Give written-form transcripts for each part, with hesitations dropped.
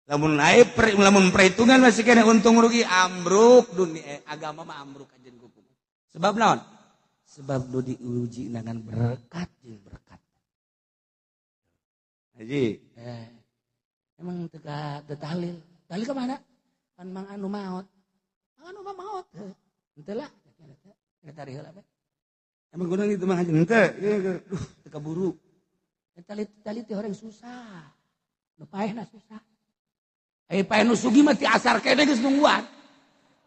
Lamun naik per, lamun perhitungan masih kena untung rugi, ambruk dunia, agama mah ambruk aja kuku. Sebab naon? Sebab nu diuji dengan berkat jeung berkat. Haji, emang teu teu tahlil. Tahlil ke mana? Pan mang anu maot. Mang anu mah maot. Henteu lah. Kita tarik heula. Emang gunung itu mah haji henteu. Duh, teu kaburu. Tahlil tahlil teh orang susah. Nu paehna susah. Eh, paeh nu sugih mah ti asar kene geus nungguan.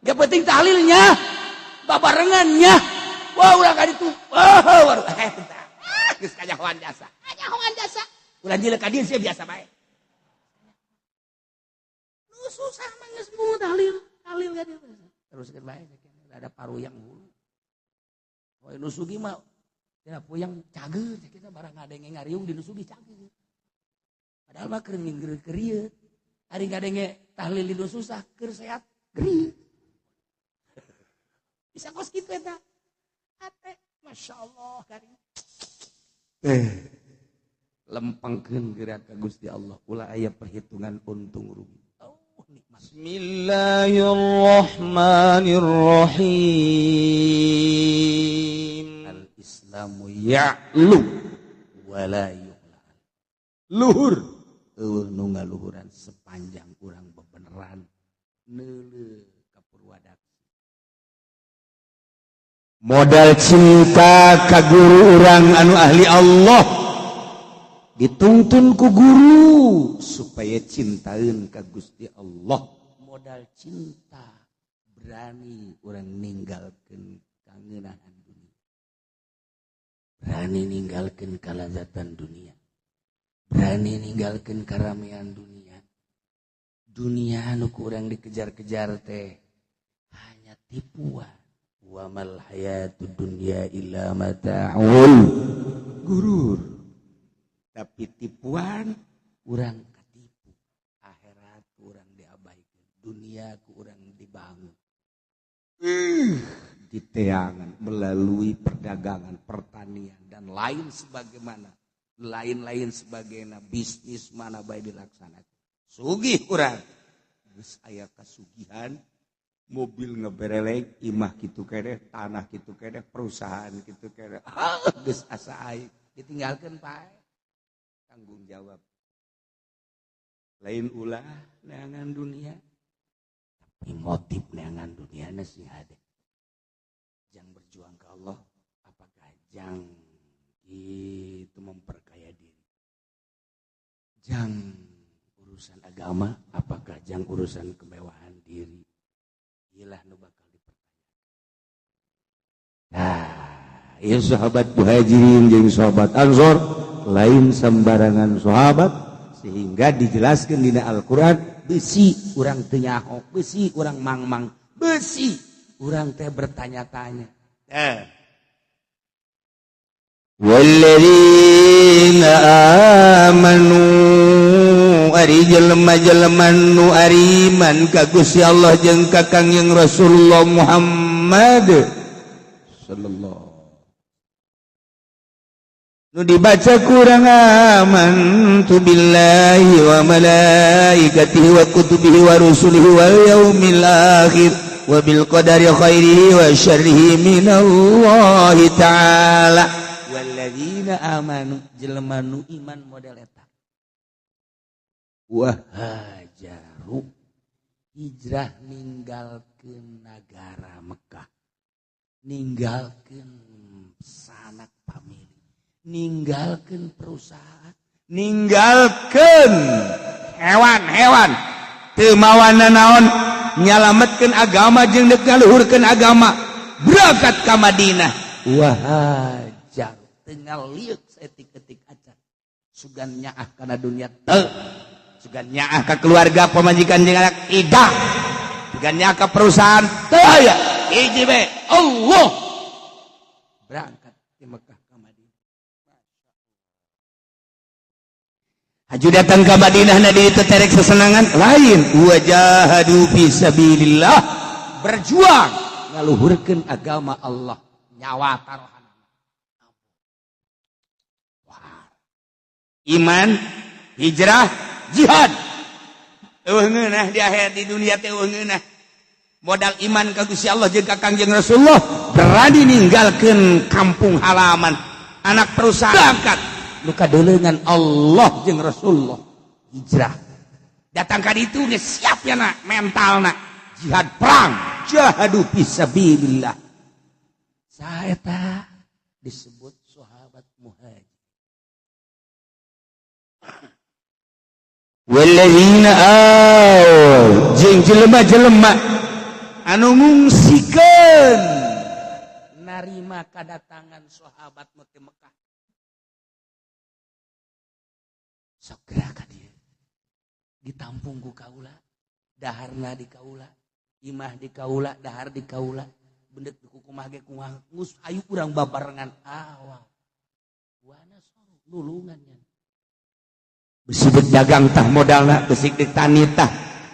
Gak penting tahlilnya. Babarengannya. Wah, urang ka ditu. Wah, baru eh geus kanyahoan jasa. Kanyahoan jasa. Urang jelek ka dieu sia biasa bae. Nu susah mah geus mau tahlil, tahlil ka dieu. Teruskeun bae, ada paruyang hulu. Oh, nu sugih mah tina puyang cager, kita barang ngadenge ngariung di nu sugih cager. Padahal mah keur minggir keur. Ari ngadenge tahlil di nu susah keur sehat gering. Bisa kos kitu eta. Hate, Masya Allah karing. Lempengkeun gerak ka Gusti Allah, ulah aya perhitungan untung rugi. Oh, nikmat. Bismillahirrahmanirrahim. Al-Islamu ya'lu wala yu'la. Luhur euweuh nu ngaluhuran sepanjang urang bebeneran neuleuh ka Purwadaksi. Modal cinta ka guru urang anu ahli Allah, dituntun ku guru supaya cintaeun ka Gusti Allah. Modal cinta berani urang ninggalkeun kangenahan dunia, berani ninggalkeun kalazatan dunia, berani ninggalkeun keramaian dunia. Dunia anu kurang dikejar-kejar teh hanya tipuan. Wa mal hayatud dunya illa mata'ul gurur. Tapi tipuan, urang katipu, akhirat kurang diabaikan, dunia kurang dibangun, diteangan melalui perdagangan, pertanian, dan lain sebagaimana, lain-lain sebagainya, bisnis mana baik dilaksanakan. Sugih kurang, geus aya kasugihan, mobil ngeberelek, imah kitu keneh, tanah kitu keneh, perusahaan kitu keneh, ah, geus asa aing ditinggalkeun pae tanggung jawab. Lain ulah neangan dunia, tapi motif neangan dunia sing hade jang berjuang ke Allah, apakah jang itu memperkaya diri, jang urusan agama, apakah jang urusan kemewahan diri. Ilah nu bakal dipertanyakan. Nah, ieu sahabat Muhajirin jeung sahabat Ansor lain sembarangan sahabat, sehingga dijelaskan dina Al-Qur'an, besi urang teu nyaho, besi urang mangmang, besi urang teh bertanya-tanya. Walladzina amanu, ari jelema-jelema nu ariman ka Gusti Allah jeung ka Kangjeng Rasulullah Muhammad sallallahu, nu dibaca kurang amantu billahi wa malaikatihi wa kutubihi wa rusulihi wal yaumil akhir wa bil qadari khairihi wa syarrihi minallahi ta'ala. Walladzina amanu, jelema nu iman model eta, wa hajaru, hijrah ninggalkeun nagara Mekah, ninggalkeun sanak famili, ninggalkeun perusahaan, ninggalkeun hewan-hewan, teu mawana naon, nyalametkeun agama jeung deuk ngaluhurkeun agama, berangkat ka Madinah. Wahajar tinggal liuk saetik-etik acan, sugan nyaah kana dunia teu, sugan nyaah ka keluarga, pamajikan jeung anak tidak, sugan nyaah ka perusahaan teu aya, hiji be Allah. Berangkat di Mekah ke Madinah. Haju datang ke Madinah na di itu terek sesenangan lain, wajahadu fi sabilillah, berjuang ngaluhurkeun agama Allah, nyawa taruhan. Wah. Iman, hijrah, jihad. Euweuh ngeunah di akhir di dunia teh, euweuh ngeunah. Modal iman ka Gusti Allah jeung ka Kangjeng Rasulullah, berani ninggalkeun kampung halaman, anak perusahaan, berangkat nu kadeuleungan Allah jeung Rasulullah, hijrah datang ka ditu geus siap ya nak mentalna jihad, perang, jahadu fisabilillah. Saeta disebut sahabat muhajir. Walladzina awaw, jeung jelema-jelema anu ngungsikeun, narima kadatangan sahabat nu ti Mekah. Sok geura ka dieu, ditampung ku kaula, daharna di kaula, imah di kaula, dahar di kaula, bendek di kumaha ge kumaha, geus ayu urang babarengan. Awal wana nulungan nya. Bisi dek dagang tah modalna, bisi dek tani tah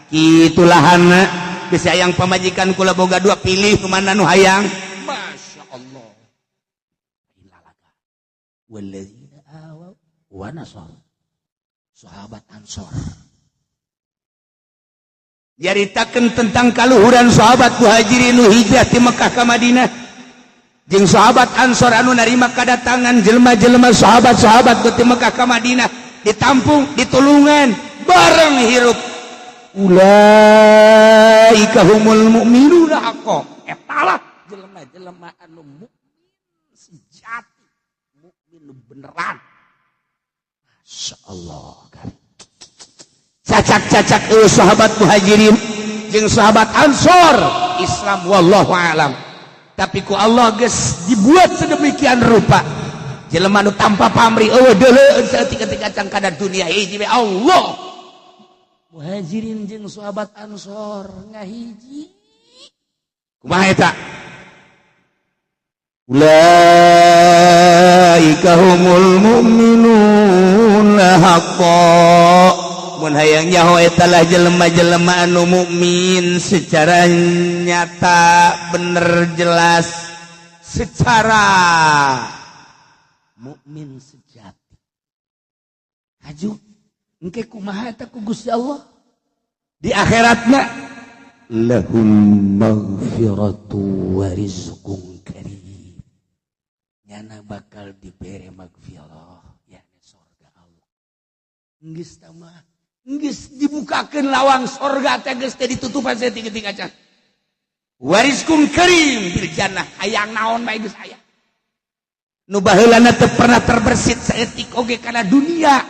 kitu lahanna, bisi hayang pamajikan kula boga dua, pilih kemana nu hayang. Masya Allah, lalaga walladzina awaw wa nasar, sahabat Ansor. Nyaritakeun tentang kaluhuran sahabat Muhajirin nu hijrah ti Mekah ka Madinah jeung sahabat Ansor anu narima kadatangan jelema-jelema, sahabat-sahabat ti Mekah ka Madinah, ditampung, ditulungan, bareng hirup. Ulaika humul mu'minuna haqqo, etalah jelema-jelema anu mukmin sejati, mukmin nu beneran. Masya Allah. Cacak-cacak eueuh sahabat Muhajirin jeung sahabat Ansor Islam, wallahu alam, tapi ku Allah geus dibuat sedemikian rupa jelema nu tanpa pamrih, eueuh deuleueun saeutik-eutik kacang kana dunia, hiji we Allah. Muhajirin jeung sahabat Ansor ngahiji. Kumaha eta? Ulaika humul mu'minuna haqqo. Mun hayang nyaho, eta lah jelema-jelema anu mukmin secara nyata, bener, jelas, secara mukmin sejati. Haju engke kumaha eta ku Gusti Allah di akhiratna? Lahum maghfiratu wa rizqun karim, nyana bakal dibere magfirah, yakni sorga Allah. Geus mah geus dibukakeun lawang sorga teh, geus teh ditutupan saeutik-eutik acan. Warizqun karim bil jannah, hayang naon bae geus aya. Nu baheulana teu pernah terbersit saeutik oge kana dunia,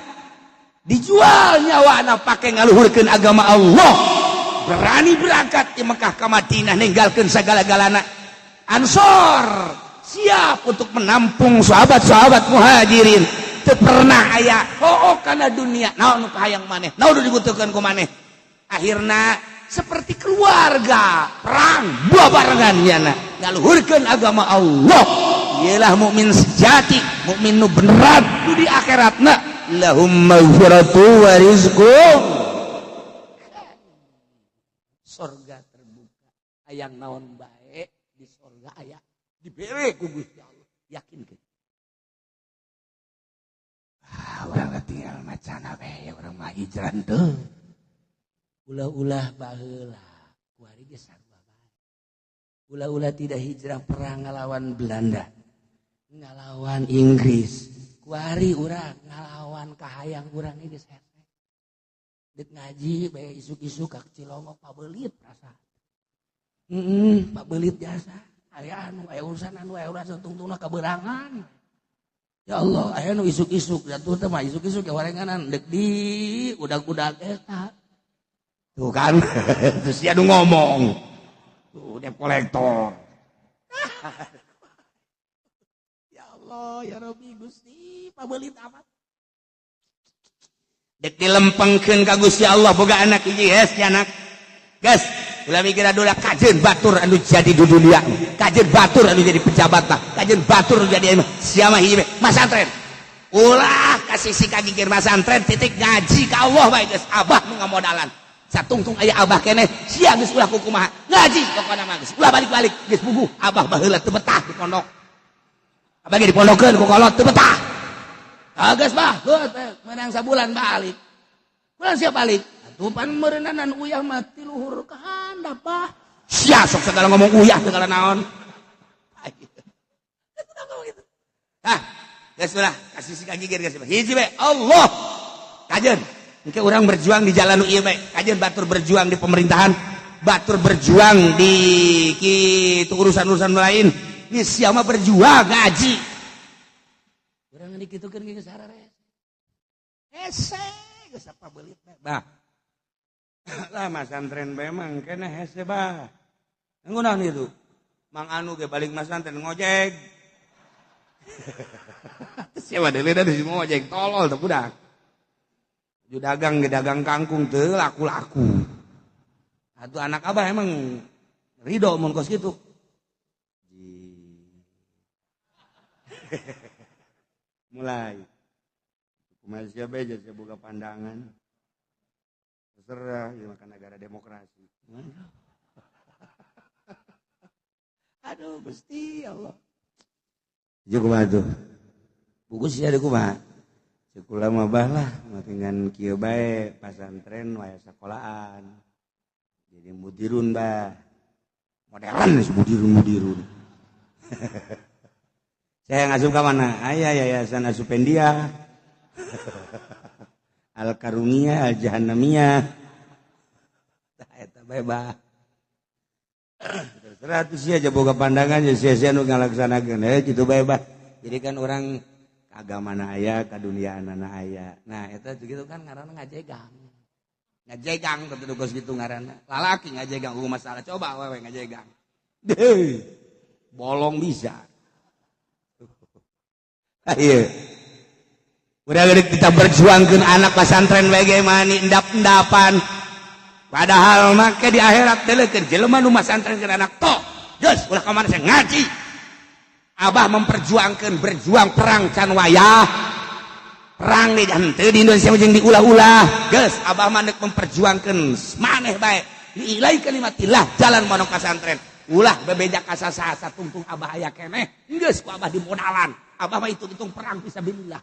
dijual nyawana pake ngaluhurkeun agama Allah, berani berangkat di Mekah ke Madinah, ninggalkeun segala-galana. Ansor siap untuk menampung sahabat-sahabat Muhajirin, teu pernah aya oh, kana dunia, naon nu kahayang maneh, naon nu dibutuhkeun ku maneh. Akhirna seperti keluarga, perang buah barengan nyana ngaluhurkeun agama Allah. Ialah mukmin sejati, mukmin nu beneran, nu di akhiratna lahum maghfiratu wa rizqun. Sorga terbuka, hayang naon bae di sorga aya, dibere ku Gusti Allah, yakin ke? Ah, urang tinggal macana bae, urang mah hijrah teu ulah-ulah. Baheula kuari ge sarua bae, ulah-ulah tidak hijrah, perang ngalawan Belanda, ngalawan Inggris. Kuari urang ngalawan kahayang urang ini geus hese. Dek ngaji bae isuk-isuk ka Cilongok, pabelit rasa. Heeh, pabelit jasa. Aya anu aya urusan, anu aya urusan, tungtungna kaberangan. Ya Allah, aya nu isuk-isuk jatuh teh mah, isuk-isuk ya warenganan dek di udag-udag eta. Tuh kan, terus dia nu ngomong tuh, debt collector. Ya Allah, ya Rabbi Gusti, pabelit amat. Dek dilempengkeun ka Gusti Allah, boga anak hiji, hes ya anak, geus ulah mikir adulah. Kajeun batur anu jadi di dunia, kajeun batur anu jadi pejabat lah, kajeun batur anu jadi siapa, hiji masantren. Ulah kasih si kagigir masantren, titik, ngaji ka Allah bae geus. Abah nu ngamodalan, satungtung aya abah keneh sia, geus ulah kukumaha, ngaji pokona mah, geus ulah balik-balik, geus puguh. Abah baheula teu betah di pondok, abah ge dipondokeun ku kolot teu betah. Ah, geus bah, geus menang sabulan balik. Bulan siap balik. Atuh pan meureunana uyah mah ti luhur ka handap bah. Sia sok segala ngomong uyah segala naon. Ah, geus lah, kasih si gigir geus. Hiji we, Allah. Kajeun. Engke urang berjuang di jalan nu ieu bae. Kajeun batur berjuang di pemerintahan, batur berjuang di kitu urusan-urusan lain. Geus sia mah berjuang ngaji. Urang dikitukeun geus harares. Hese geus apa beulit bae. Bah. Lah masantren bae mah kena hese bah. Ngunaon itu? Mang Anu ge balik masantren ngojek. Siapa deuleu da di ngojek tolol teh budak. Ju dagang ge dagang kangkung teu laku-laku. Atuh anak abah emang ridho mun kos kitu. Mulai. Kumaha sia bae sia boga pandangan. Terserah ieu mah negara demokrasi. Aduh Gusti Allah. Jeung kumaha tuh? Buku sia deui kumaha? Sekolah mah bah lah, matingan kieu bae pasantren waya sekolahan. Jadi mudirun bah. Modern si mudirun-mudirun. Saya ngasup ka mana? Aya Yayasan Asupendia. Al Karunia, Al Jahannamiyah. Tah eta bae bah. Terserah tuh sia aja boga pandangan ya sia-sia nu ngalaksanakeun kitu bae bah. Jadi kan orang agamana aya, kaduniaanana aya. Nah, eta gitu kan ngaranna ngajegang. Ngajegang teh kos kitu ngaranna. Lalaki ngajegang eueuh masalah coba awewe ngajegang. Deuh. Bolong bisa. Ayo. Udah gede kita berjuangkeun anak pasantren bae mani endap-endapan. Padahal make di akhirat teulekeun jelema nu masantrenkeun anak tok. Geus ulah ka mana saya ngaji. Abah memperjuangkan berjuang perang can wayah. Perang di henteu di Indonesia jeung diulah-ulah. Geus abah mah deuk memperjuangkeun maneh bae. Liilai kalimatillah jalan pondok pesantren. Ulah bebeja ka sasa tungtung abah aya keneh. Geus ku abah dimodalan. Abah mah hitung-hitung perang fisabilillah.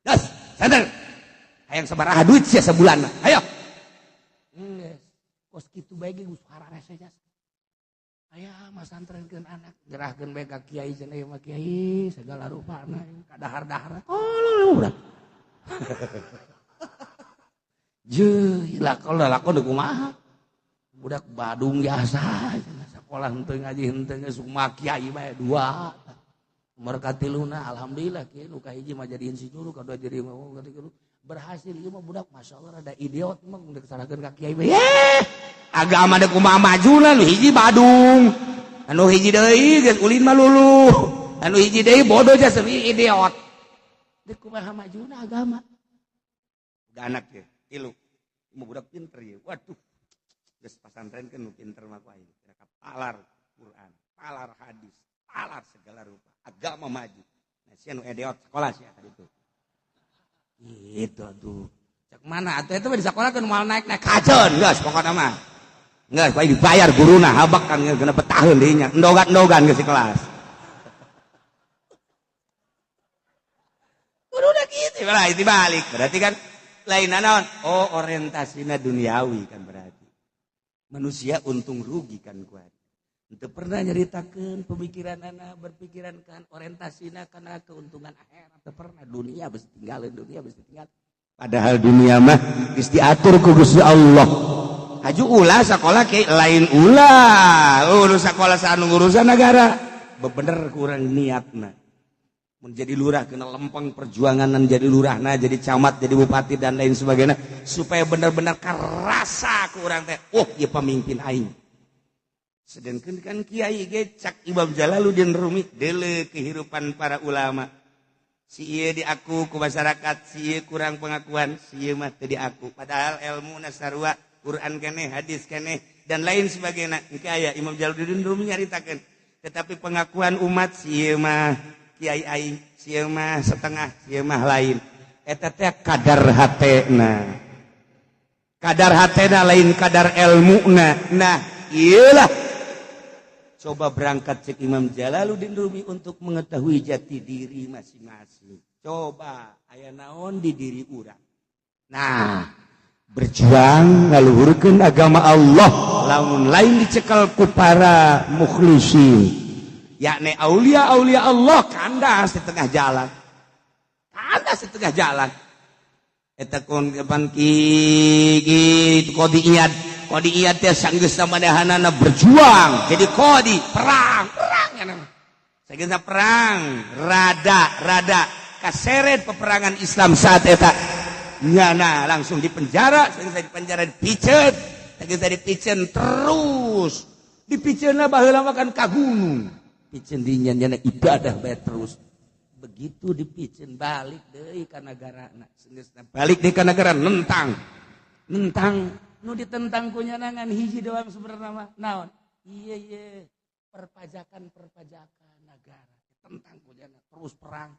Geus, sadar. Hayang sabaraha duit sia sebulan. Ayo. Geus. Kos kitu bae ge geus hararese jas. Aya masantrenkeun anak, gerahkeun bae ka kiai cenah ieu mah kiai segala rupana kadahar-dahar. Tolol budak. Jeuh, lakon lakon kumaha. Budak Badung biasa cenah sakolah henteu ngaji henteu geus kumaha kiai bae dua. Umur katiluna alhamdulillah kiai nu kahiji mah jadi insinyur, kadua jadi katilu berhasil ieu mah budak masyaallah rada idiot mah deuk salahkeun ka kiai bae. Agama deuk kumaha majuna nu hiji Badung. Anu hiji deui geus ulin mah luluh. Anu hiji deui bodoh jasa idiot. Deuk kumaha majuna agama. Udah anak ye, tilu. Mau budak pinter ye. Waduh. Geus pasantrenkeun nu pinter mah ku aing. Talar Quran, talar hadis, talar segala rupa. Agama maju. Nah sia nu idiot sekolah sia kaditu. Gitu atuh. Cek mana atuh eta mah di sakolahkeun moal naik-naik kajeun geus pokona mah. Geus bae dibayar guruna habak kan kena betaheun deui nya. Endogan-endogan geus di kelas. Guruna kitu lah dibalik. Berarti kan lain naon? Oh, orientasina duniawi kan berarti. Manusia untung rugi kan kuat. Untuk pernah nyeritakeun pemikiran anak berpikiran kan orientasina karena keuntungan akhirat. Teu pernah dunia besi tinggalin, dunia besi tinggal. Padahal dunia mah geus diatur ku Gusti Allah. Haju ulah sekolah ke lain ulah urus sekolah sanu urusan negara. Bebener kurang niatna. Menjadi lurah kena lempeng perjuangan jadi lurahna, jadi camat, jadi bupati dan lain sebagainya supaya bener-bener kerasa kurang teh. Oh, ieu pemimpin aing. Sedangkan kan kiai ge cak Imam Jalaluddin Rumi deuleu kehidupan para ulama. Si ieu diaku ku masyarakat, si ieu kurang pengakuan, si ieu mah teu diaku. Padahal ilmu sarua, Quran keneh, hadis keneh dan lain sebagainya. Engke aya Imam Jalaluddin Rumi nyaritakeun. Tetapi pengakuan umat si ieu mah kiai aing, si ieu mah setengah, si ieu mah lain. Eta teh kadar hatena. Kadar hatena lain kadar ilmuna. Nah, iyalah. Coba berangkat cek Imam Jalaluddin Rumi untuk mengetahui jati diri masing-masing. Coba aya naon di diri urang. Nah, Berjuang ngaluhurkeun agama Allah, lamun lain dicekal ku para mukhlisin, yakni aulia aulia Allah, kandas di tengah jalan, kandas di tengah jalan. Eta kon depan ki Qadi Iyad. Qadi Iyad teh sanggeus manahanana berjuang jadi qadi, perang perang ya nama. Sageusna perang, rada rada kaseret peperangan Islam saat eta, nyana langsung dipenjara. Sageusna dipenjara, dipiceun. Sageusna dipiceun, terus dipiceunna. Baheula mah kan ka gunung piceun dinya, nyana ibadah bae terus. Begitu dipiceun, balik deui ka nagarana. Sageusna balik deui ka nagara, nentang nentang. Nu ditentang ku nyana ngan hiji doang sebenarnya mah. Naon? Iya iya, perpajakan perpajakan negara tentang ku nyana. Terus perang,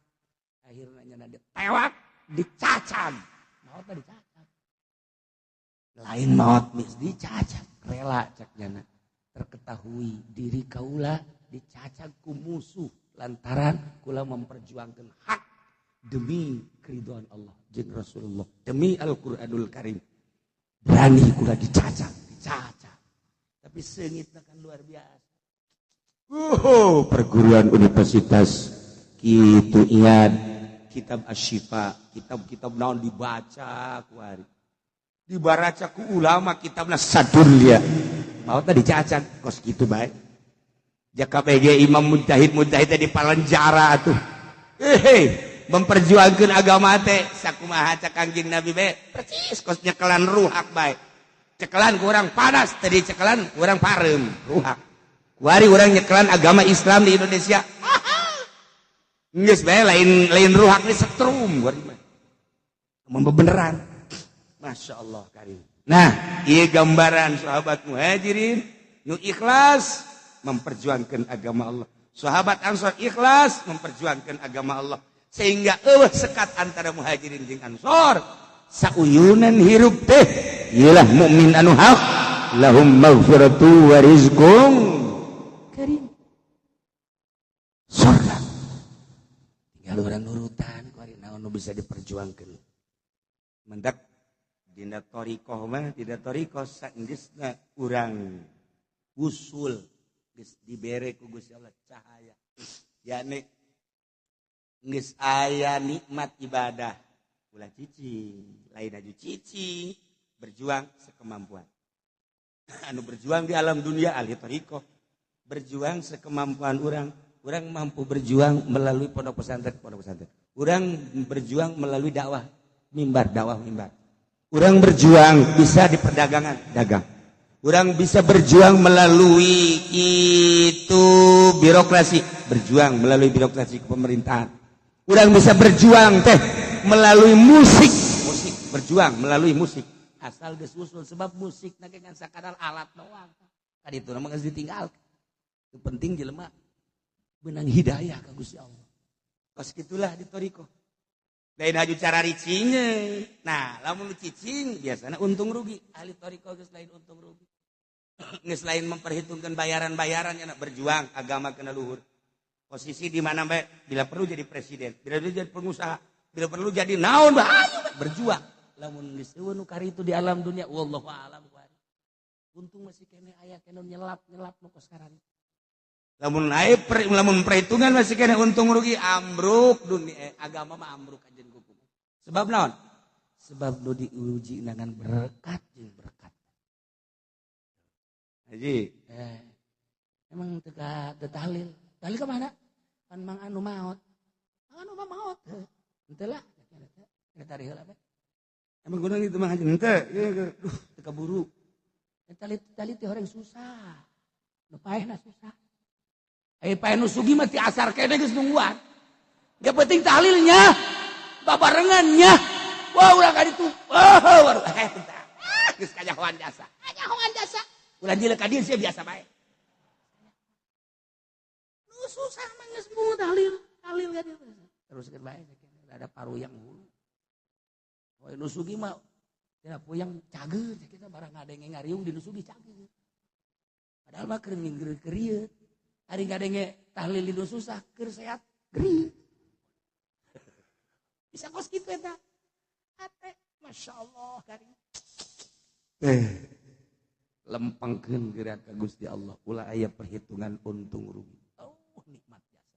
akhirnya nyana ditewak, dicacag. Maot dicacag, lain maot mis dicacag. Rela cak nyana, terketahui diri kaula dicacag ku musuh lantaran kula memperjuangkan hak demi keridhaan Allah jeung Rasulullah, demi Al-Qur'anul Karim, berani kula dicacag. Dicacag tapi seungitna kan luar biasa. Oh, perguruan universitas gitu iya, kitab Asyifa, kitab-kitab naon dibaca kuari, dibaca ku ulama kitabna sadulia. Mau tadi dicacag kos gitu baik. Jaka PG imam mujtahid mujtahid di palenjara tuh. Eh, memperjuangkan agama teh sakumaha cak Kangjeng Nabi bae, persis kos nyekelan ruhak bae. Cekelan kurang panas tadi, cekelan kurang parem ruhak. Kuari urang nyekelan agama Islam di Indonesia. Geus bae, lain lain ruhak nih, setrum kuari mah. Beneran. Masya Allah karim. Nah, iya gambaran sahabat Muhajirin nu ikhlas memperjuangkan agama Allah. Sahabat Ansor ikhlas memperjuangkan agama Allah sehingga eueuh sekat antara Muhajirin jeung Ansor. Sauyunan hirup teh iyalah mukmin anu hak, lahum maghfiratu wa rizqum karim. Surga. Tinggal urang nurutan kuari naon nu bisa diperjuangkeun. Mendak dina thariqah mah, dina thariqah saenggeusna urang usul, geus dibere ku Gusti Allah cahaya, yakni geus aya nikmat ibadah, ulah cicing, lain aju cicing, berjuang sekemampuan. Anu berjuang di alam dunia ahli thariqah berjuang sekemampuan orang. Orang mampu berjuang melalui pondok pesantren, pondok pesantren. Orang berjuang melalui dakwah mimbar, dakwah mimbar. Orang berjuang bisa di perdagangan, dagang. Orang bisa berjuang melalui itu birokrasi, berjuang melalui birokrasi kepemerintahan. Orang bisa berjuang teh melalui musik, musik, berjuang melalui musik. Asal geus usul, sebab musik na ngan sakadar alat doang. Tadi itu nama geus ditinggal. Yang penting jelema menang hidayah ka Gusti Allah. Kos gitulah di thariqah. Lain haju cara ricingnya. Nah, lamun cicing biasanya untung rugi. Ahli thariqah geus lain untung rugi. Geus lain memperhitungkan bayaran-bayaran, nak berjuang agama kena luhur. Posisi di mana bae, bila perlu jadi presiden, bila perlu jadi pengusaha, bila perlu jadi naon bae, ayo berjuang. Lamun geus eueuh nu itu di alam dunia, wallahu alam. Untung masih kene aya kene nyelap-nyelap nu kos sekarang. Lamun naik per, lamun perhitungan masih kene untung rugi, ambruk dunia, agama mah ambruk kajen kuku. Sebab naon? Sebab nu diuji dengan berkat jeung berkat. Haji. Eh, emang teu teu tahlil. Tahlil ke mana? Pan mang anu maot. Mang anu mah maot. Henteu lah. Tarik heula bae. Emang gunung itu mah haji henteu. Duh, teu kaburu. Tahlil tahlil teh orang susah. Nu paehna susah. Eh, paeh nu sugih mah ti asar kene geus nungguan. Gak penting tahlilnya. Babarengannya. Wah, urang ka ditu. Oh, baru eh geus kanyahoan jasa. Kanyahoan jasa. Ulah jelek ka dieu sia biasa bae. Nu susah mah geus mau tahlil, tahlil ka dieu. Teruskeun bae, ada paruyang hulu. Oh, nu sugih mah tidak puyang cager, kita barang ngadenge ngariung di nu sugih cager. Padahal mah keur minggir kerieu. Ari ngadenge tahlil di nu susah keur sehat geri. Bisa kos kitu eta. Ate, Masya Allah karim. Lempengkeun geura ka Gusti Allah, ulah aya perhitungan untung rugi. Oh, nikmat jasa.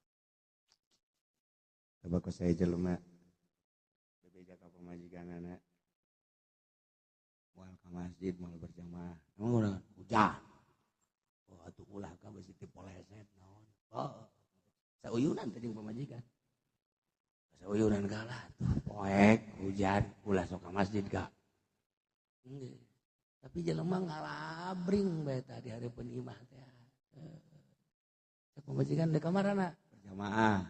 Coba ku saya jelema bebeja ka pamajikanana, moal ka masjid, moal berjamaah. Emang udah hujan. Oh, atuh ulah ka besi ti poleset naon. Oh, sauyunan teh jeung pamajikan. Sauyunan kalah tuh poek hujan ulah sok ka masjid ka. Nggih. Tapi jelema ngalabring bae tadi hareupeun imah teh. Cek pamajikan deuk ka marana? Berjamaah.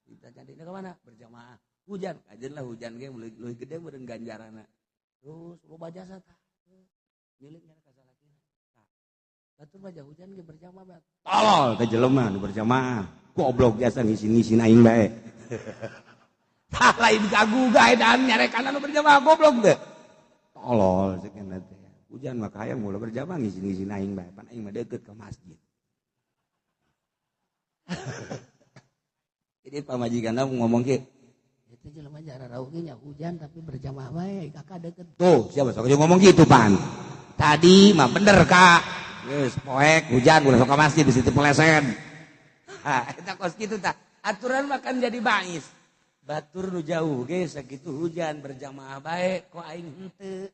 Kita jadi ka mana? Berjamaah. Hujan, kajeun lah hujan ge leuwih gede meureun ganjaranna. Terus loba jasa tah. Milik nya ka salakina. Tah. Batur mah hujan ge berjamaah bae. Tolol teh jelema nu berjamaah. Goblok jasa ngisin-ngisin aing bae. Tah lain kagugah dan nyarekan anu berjamaah goblok teh. Tolol cek teh. Hujan mah hayang mula berjamaah ngisin-ngisin aing bae. Pan aing mah deukeut ka masjid. Jadi pamajikanna ngomong kieu, itu jelema jara rauh ge nya hujan tapi berjamaah bae, kakak deket. Tuh, siapa sok ngomong gitu pan. Tadi mah bener kak. Geus poek hujan ulah sok ka masjid di situ pelesen. Ha, eta kos kitu tah. Aturan mah kan jadi bais. Batur nu jauh ge sakitu hujan berjamaah bae kok aing henteu.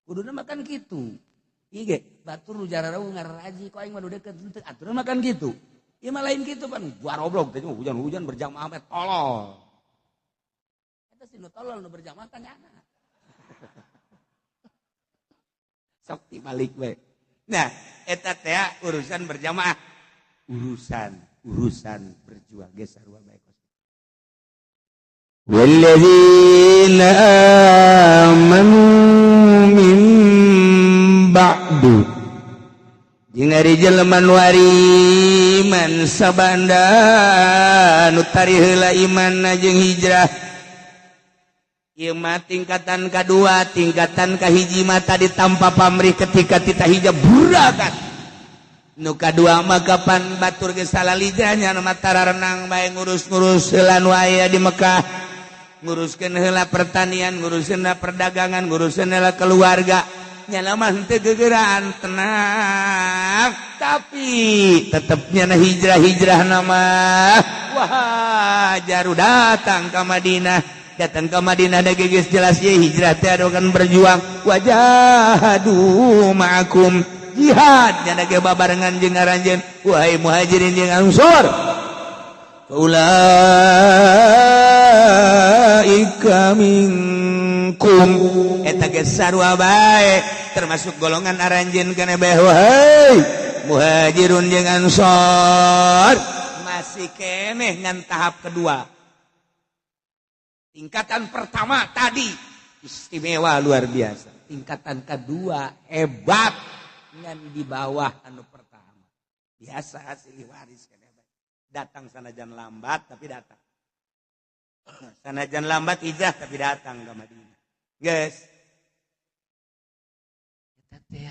Kuduna mah kan kitu. Ieu ge batur nu jara rauh ngaraji kok aing mah nu deket henteu. Aturan mah kan kitu. Ieu mah lain kitu pan. Goblok teh hujan-hujan berjamaah bae tolol. Eta si nu tolol nu berjamaah tanyana. Sok dibalik we. Nah, eta teh urusan berjamaah. Urusan berjuang ge sarua bae kos. Walladzina amanu min ba'du jeung ari jelema nu iman sabanda nu tari heula imanna jeung hijrah. Ieu mah tingkatan kadua, tingkatan kahiji mah tadi tanpa pamrih ketika tita hijab burakat. Nu kadua mah kapan batur geus salalijanya nu mah tararenang bae ngurus-ngurus heula nu aya di Mekah. Nguruskeun heula pertanian, nguruskeun heula perdagangan, nguruskeun heula keluarga. Nyana mah henteu gegeraan tenang, tapi tetep nyana hijrah-hijrah nama. Wah, jaru datang ka Madinah. Datang ke Madinah da geus jelas ye hijrah teh akan berjuang. Wajahadu ma'akum jihad nyana ge babarengan jeung aranjeun wahai muhajirin jeung ansor. Ulaika minkum eta ge sarua bae termasuk golongan aranjeun kana bae wahai muhajirun jeung ansor. Masih keneh ngan tahap kedua. Tingkatan pertama tadi istimewa luar biasa. Tingkatan kedua hebat ngan di bawah anu pertama. Biasa hasil waris kan datang sanajan lambat tapi datang. Sanajan lambat hijrah tapi datang ke Madinah. Guys. Eta teh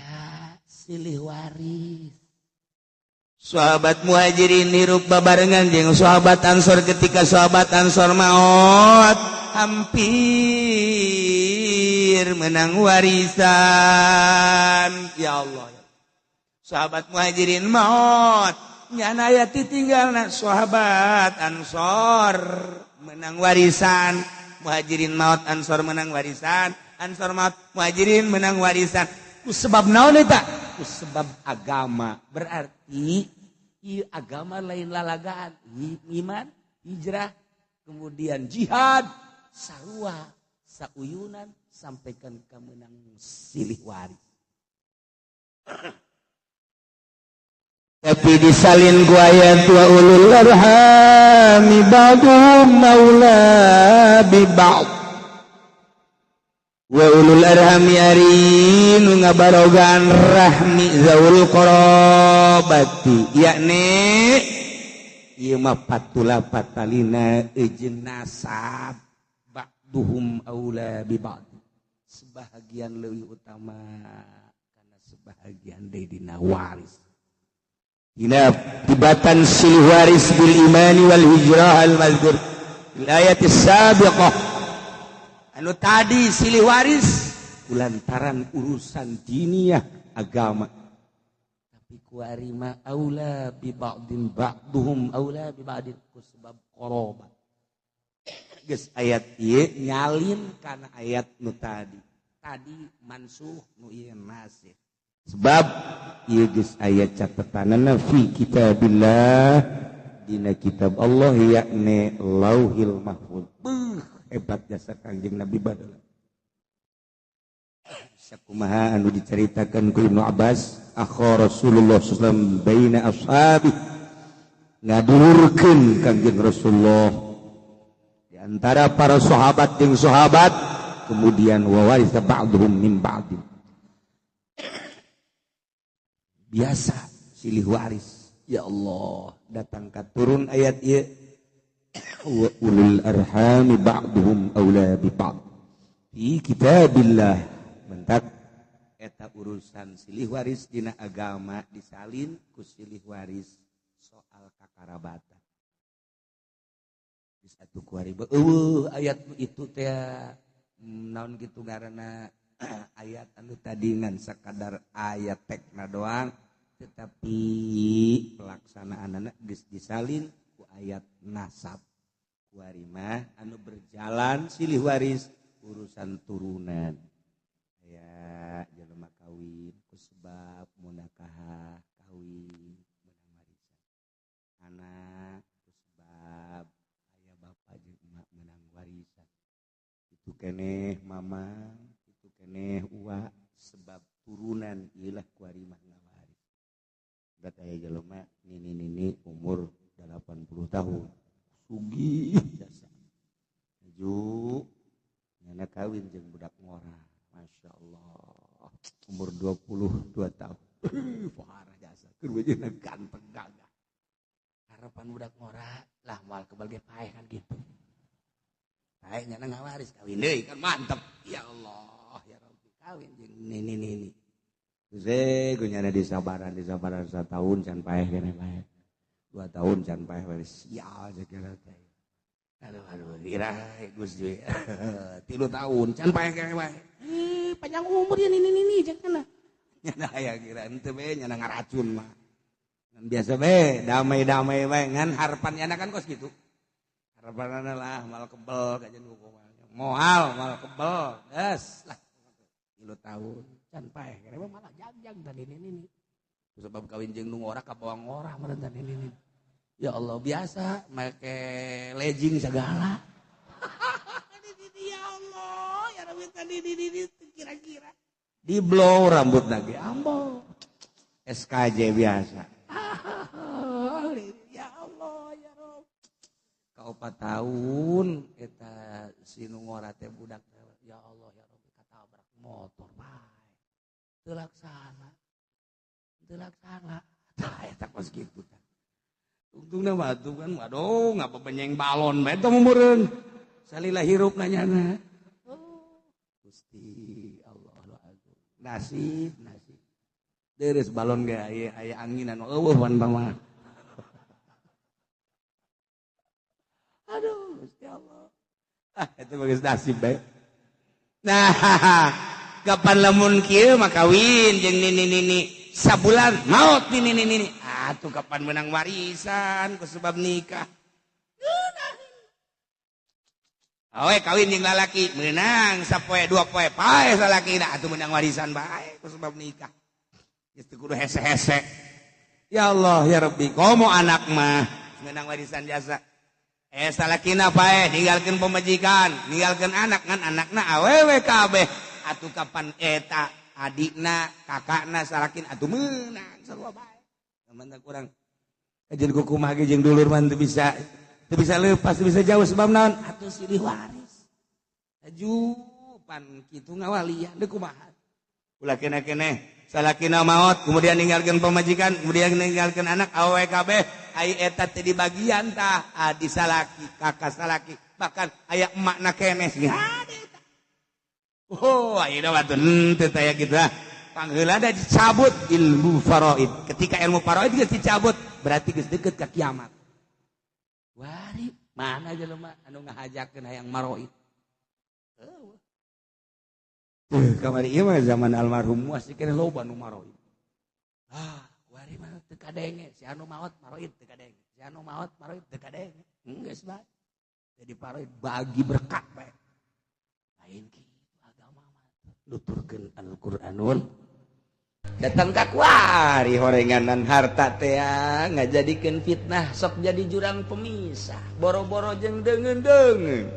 silih waris. Sahabat muhajirin hirup babarengan jeung sahabat ansor ketika sahabat ansor maot hampir menang warisan. Ya Allah. Sahabat muhajirin maot nyana aya titinggalna sahabat ansor menang warisan. Muhajirin maot ansor menang warisan, ansor maot muhajirin menang warisan. Ku sebab naon eta? Ku sebab agama. Berarti ieu agama lain lalagaan, iman, hijrah, kemudian jihad, sarua sauyunan sampaikan ka meunang silih waris. Tapi disalin ku ayat wa ulul arhami ba'dhum maula bi ba'd. Wa ulul arhami ari nu ngabarogaan rahmi zaul qarabati yakni ieu mah patula patalina jeung nasab ba'duhum aula bi ba'd. Sebahagian leuwih utama karena sebahagian deui dina waris. Dina tibatan silih waris bil imani wal hijrah al mazkur fil ayat sabiqah. Anu tadi silih waris Kulantaran urusan diniyah agama. Tapi kuari mah aula bi ba'din ba'duhum aula bi ba'din ku sebab qarabat. Geus ayat ieu nyalin kana ayat nu tadi. Tadi mansuh nu ieu nasikh. Sebab ieu geus aya catetanana fi kitabillah dina kitab Allah yakni Lauhil Mahfuz. Beuh, hebat jasa Kangjeng Nabi baheula. Sakumaha anu diceritakan ku Ibnu Abbas, akha Rasulullah sallallahu alaihi wasallam baina ashabi, ngadulurkeun Kangjeng Rasulullah di antara para sahabat jeung sahabat, kemudian wa waritha ba'dhum min ba'din. Biasa silih waris. Ya Allah, datang ka turun ayat ieu wa ulul arhami ba'dhum aula bi ba'd fi kitabillah. Mentak eta urusan silih waris dina agama disalin ku silih waris soal kakarabatan. Di satu kuari eueuh ayat itu teh naon kitu ngaranna ayat anu tadi ngan sakadar ayat tekna doang, tetapi pelaksanaanana geus disalin ku ayat nasab. Kuari mah anu berjalan silih waris urusan turunan. Ya jelema kawin ku sebab munakah kawin menang warisan. Anak ku sebab aya bapa jeung emak menang warisan. Itu keneh mama, itu keneh uwa, sebab turunan ieulah kuari mah ngawaris. Berat aya jelema nini-nini umur 80 tahun. Sugih jasa. Maju nyana kawin jeung budak ngora. Masya Allah, umur 22 tahun. Parah jasa, keur wajahna ganteng gagah. Harapan budak ngora lah moal kebal ge paeh kan gitu. Paeh nyana ngawaris kawin deui kan mantep. Ya Allah, ya Rabbi, kawin jeung nini-nini. Geus we nyana disabaran satahun can paeh keneh paeh. 2 tahun can paeh we sial jeung teh. Aduh aduh irah Gus Dwi. 3 tahun can paeh keneh wae. Panjang umur ya nini-nini jangan. Nyana aya kira henteu we nyana ngaracun mah. Ngan biasa we damai-damai we ngan harapan nyana kan kos kitu. Harapanana lah mal kebel kajian hukuman. Moal mal kebel. Geus lah. 3 tahun can paeh keneh malah jag-jag tadi nini-nini. Sebab kawin jeung nu ngora ka bawang ngora meureun tadi nini. Ya Allah biasa make legging segala. Ya Allah, ya Rabbi tadi di kira-kira di blow rambut lagi ambo SKJ biasa. Ya Allah ya Rob. Ka 4 tahun eta si nu ngora teh budak ya Allah ya Rabbi katabrak motor bae. Teu laksana. Teu laksana. Tah eta kos kitu tah. Tungtungna mah atuh kan waduh ngabebenyeng balon bae teh meureun. Salila hirup nanyana. Oh, Gusti Allah agung. Nasib, nasib. Deres balon ge aya aya anginan eueuh pan mah. Aduh, Gusti Allah. Ah, eta mah geus nasib bae. Nah, kapan lamun kieu mah kawin jeung nini-nini sabulan maot nini-nini. Atuh kapan menang warisan ku sebab nikah. Awe kawin jeung lalaki menang sapoe 2 poe pae salakina atuh menang warisan bae ku sebab nikah. Geus teu kudu hese-hese. Ya Allah ya Rabbi, komo anak mah menang warisan jasa. Salakina pae ninggalkeun pamajikan, ninggalkeun anak ngan anakna awewe kabeh. Atuh kapan eta adikna, kakakna salakin atuh meunang sarua bae. Mantap kurang. Kajian kumaha ge jeung dulur mah teu bisa lepas, teu bisa jauh sebab naon? Atuh silih waris. Aju pan kitu ngawalian deui kumaha. Ulah keneh-keneh salakina maot kemudian ninggalkeun pamajikan, kemudian ninggalkeun anak awewe kabeh, ai eta teh di bagian tah adi salaki, kakak salaki, bahkan aya emakna keneh sih. Oh, ayeuna mah teu taya kitu ah. Pangheula da dicabut ilmu faraid. Ketika ilmu faraid geus dicabut, berarti geus deukeut ka kiamat. Wari mana jelema anu ngahajakeun hayang maroid. Eueuh. Tuh kamari ieu mah zaman almarhum masih keneh loba nu maroid. Ah, kuari mah teu kadenge, si anu maot maroid teu kadenge. Si anu maot maroid teu kadenge. Geus bae. Jadi paroid bagi berkat bae. Lain kitu agama mah. Nuturkeun Al-Qur'anul datang ka kuari horenganan harta teh ngajadikeun fitnah sok jadi jurang pemisah boro-boro jeung deungeun-deungeun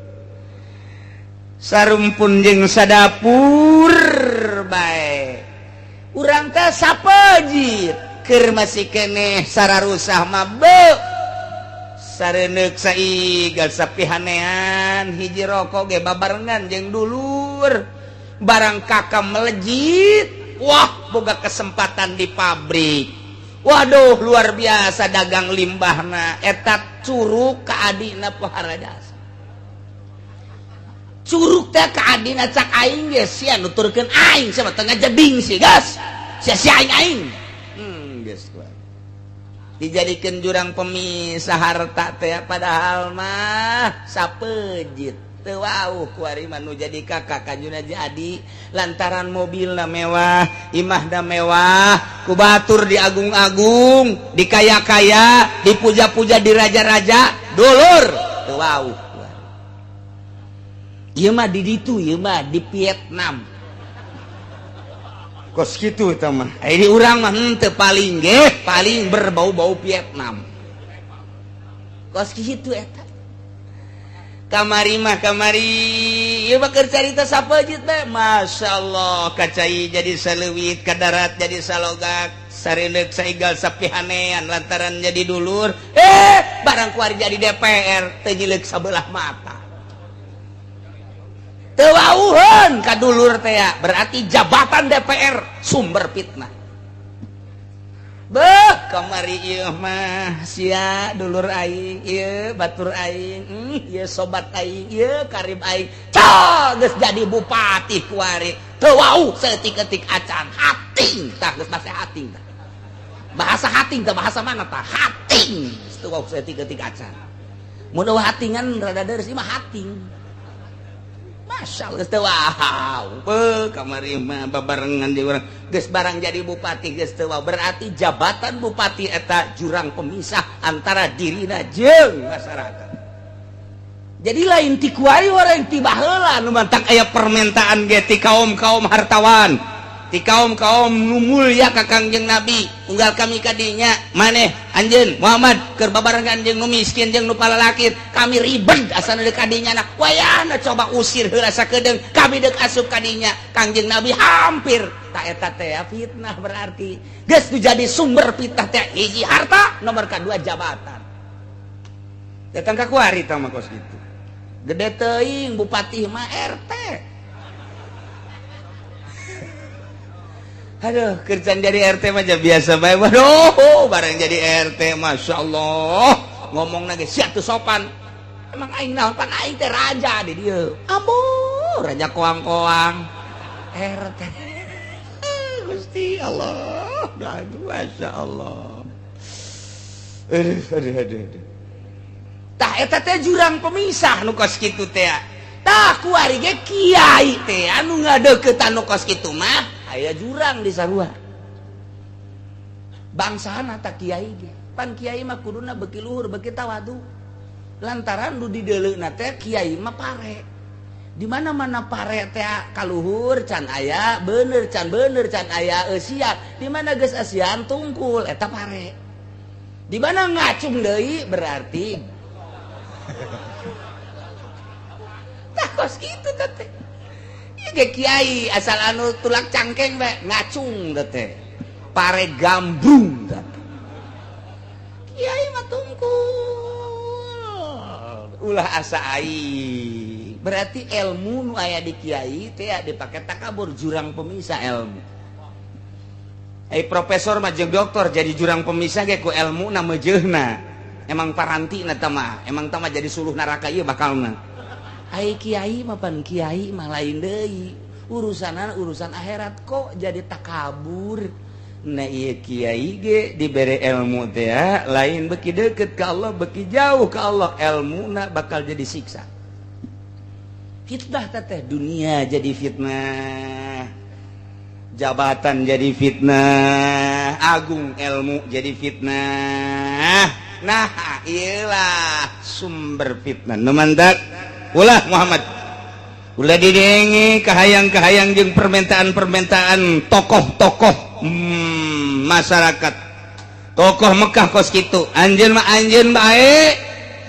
sarumpun jeung sadapur bae urang teh sapejit keur masih keneh sararusah mah beuh sareneuk saigal sapihanean hiji rokok ge babarengan jeung dulur barang kakak melejit wah boga kesempatan di pabrik waduh luar biasa dagang limbahna eta curug ka adina pohara jasa curug teh ka adina cak aing ge sia nuturkeun aing sia mah teu ngajeding sih gas sia sia aing aing geus dijadikeun jurang pemisah harta teh padahal mah sapejit teu wauh kuari mah nu jadi kakak kanjuna jadi lantaran mobilna mewah imahna mewah ku batur diagung-agung dikaya-kaya dipuja-puja di raja-raja dulur teu wauh ieu mah di ditu ieu mah di Vietnam kos kitu eta mah ini urang mah henteu paling ge paling berbau-bau Vietnam kos kitu eta kamari mah kamari ieu mah keur carita sapejit bae masyaallah kacai jadi saleuwit ka darat jadi salogak sareundeuk saigal sapihanean lantaran jadi dulur barang kuari jadi DPR teu nyileuk sabelah mata teu wauheun ka dulur teh berarti jabatan DPR sumber fitnah. Beuh kamari ieu mah sia dulur aing ieu batur aing ieu sobat aing ieu karib aing cah geus jadi bupati kuari teu wau saeutik-eutik acan hating tah geus bahasa hating tah bahasa hating tah bahasa mana tah hating teu wau saeutik-eutik acan mun eueuh hatingan rada deureuh mah hating Masya Allah geus teu wau beuh kamari mah babarengan di urang geus barang jadi bupati geus teu wau berarti jabatan bupati eta jurang pemisah antara dirina jeung masyarakat. Jadi lain ti kuari orang ti baheula nu mantak aya permintaan ge ti kaum-kaum hartawan ti kaum-kaum nu mulya ka Kangjeng Nabi unggal kami kadinya maneh anjeun Muhammad keur babarengan jeung nu miskin jeung nu palalakir kami ribet asana deuk kadinya nah wayahna coba usir heula sakedeung kami deuk asup kadinya Kangjeng Nabi hampir tak eta teh fitnah berarti geus nu jadi sumber fitnah teh hiji harta nomor kadua jabatan datang ka kuari tah mah kos kitu gede teuing bupati mah RT. Aduh, kerjaan jadi RT mah biasa bae. Waduh, barang jadi RT Masya Allah. Ngomong lagi sia teu sopan. Emang aing naon pan aing teh raja di dieu. Ambo, raja koang-koang. RT. Gusti Allah. Aduh, Masya Allah. Aduh, aduh, aduh, aduh. Tah eta teh jurang pemisah nu kos kitu teh. Tah kuari ge kiai teh anu ngadeuketan nu kos kitu mah aya jurang di sarua bangsana tak kiai ge pan kiai mah kuduna beuki luhur beuki tawadu lantaran nu dideuleuna teh kiai mah pare di mana-mana pare teh kaluhur can aya bener can aya eusian di mana geus eusian tungkul eta pare di mana ngacung deui berarti tah kos kitu teh ge kiai asal anu tulak cangkeng bae ngacung teh pare gambrung teh kiai mah tungkul ulah asa aing berarti ilmu nu aya di kiai teh dipake takabur jurang pemisah ilmu. Ai profesor mah jeung doktor jadi jurang pemisah ge ku ilmu na meujeuhna emang parantina teh mah emang teh mah jadi suluh neraka ieu bakalna. Ai kiai mah pan kiai mah lain deui urusanan urusan akhirat kok jadi takabur. Nah ieu kiai ge dibere ilmu teh lain beki deket ka Allah beki jauh ka Allah ilmuna bakal jadi siksa. Fitnah teh dunia jadi fitnah, jabatan jadi fitnah, agung ilmu jadi fitnah. Nah, iyalah sumber fitnah. Nu mantak ulah Muhammad ulah didenge kahayang-kahayang jeung permintaan-permintaan tokoh-tokoh masyarakat, tokoh Mekah kos kitu. Anjeun mah anjeun bae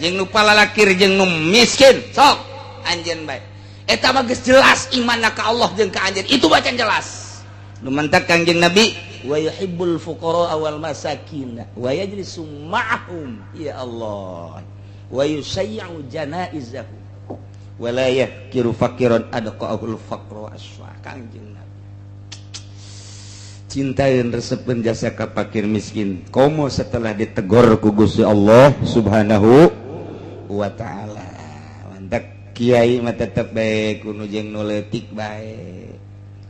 jeung nu palalakir jeung nu miskin, sok anjeun bae. Eta mah geus jelas imanna ka Allah jeung ka anjeun, itu bacaan jelas. Nu mantak Kangjeng Nabi wa yuhibbul fuqara wal masakin wa yajlisu ma'ahum, ya Allah, wa yusayyi'u janaizahum wa la yahkiru faqiran adqa'ahul faqru aswa. Kangjeng Nabi cintain resepeun jasa ka fakir miskin komo setelah ditegor ku Gusti Allah Subhanahu wa taala. Mantak kiai mah tetep bae kudu jeung nu leutik bae,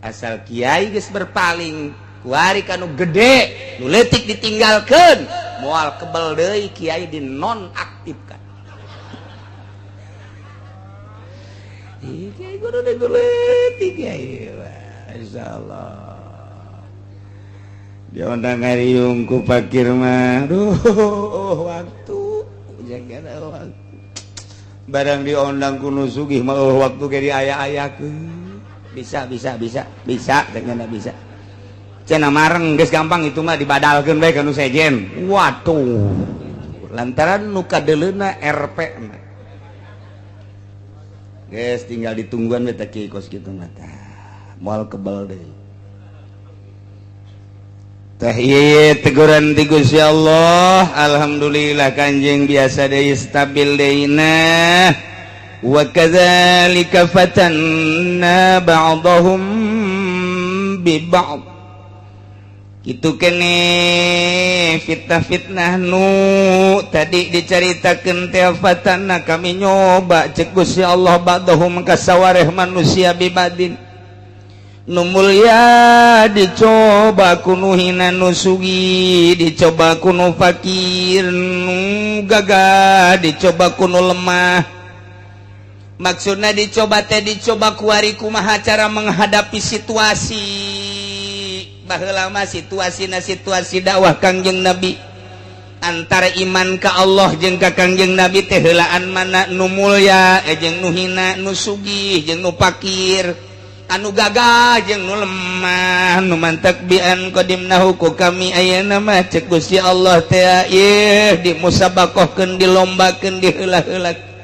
asal kiai geus berpaling kuari kanu gede, nu leutik ditinggalkeun, moal kebel deui kiai dinonaktifkan. Ih, kiai kudu nu leutik kiai, insyaallah dia undang ngariung ku fakir mah. Duh, waktu jaga waktu barang diondang ku nu sugih mah waktu ge diaya-ayakeun. Bisa bisa bisa bisa dengan bisa cenah mareng geus gampang itu mah dibadalkeun bae ka nu sejen. Waduh, lantaran nu kadeuleuna RP mah geus tinggal ditungguan we teh kieu kos kitu mah tah moal kebel deui teh. Ieu teguran ti Gusti Allah. Alhamdulillah Kanjeng biasa deui, stabil deui. Nah, wa kadzalika fatanna ba'dahum bi ba'd, kitu kene fitnah-fitnah nu tadi dicaritakeun teh. Fatanna, kami nyoba cek Gusti Allah, ba'dahum ka sawareh manusia, bi ba'din, nu mulia dicoba ku nu hina, nu sugih dicoba ku nu fakir, nu gagah dicoba ku nu lemah. Maksudnya dicoba teh dicoba kuari kumaha cara menghadapi situasi. Baheula mah situasi na situasi dakwah Kangjeng Nabi antara iman ka Allah jeung ka Kangjeng Nabi teh heulaan mana nu mulya jeung nu hina, nu sugih jeung nu fakir, anu gagah jeung nu lemah. Nu mantak bian qadimnahu ku kami ayeuna mah cek Gusti Allah teh ieu dimusabaqahkeun, dilombakeun, diheula-heula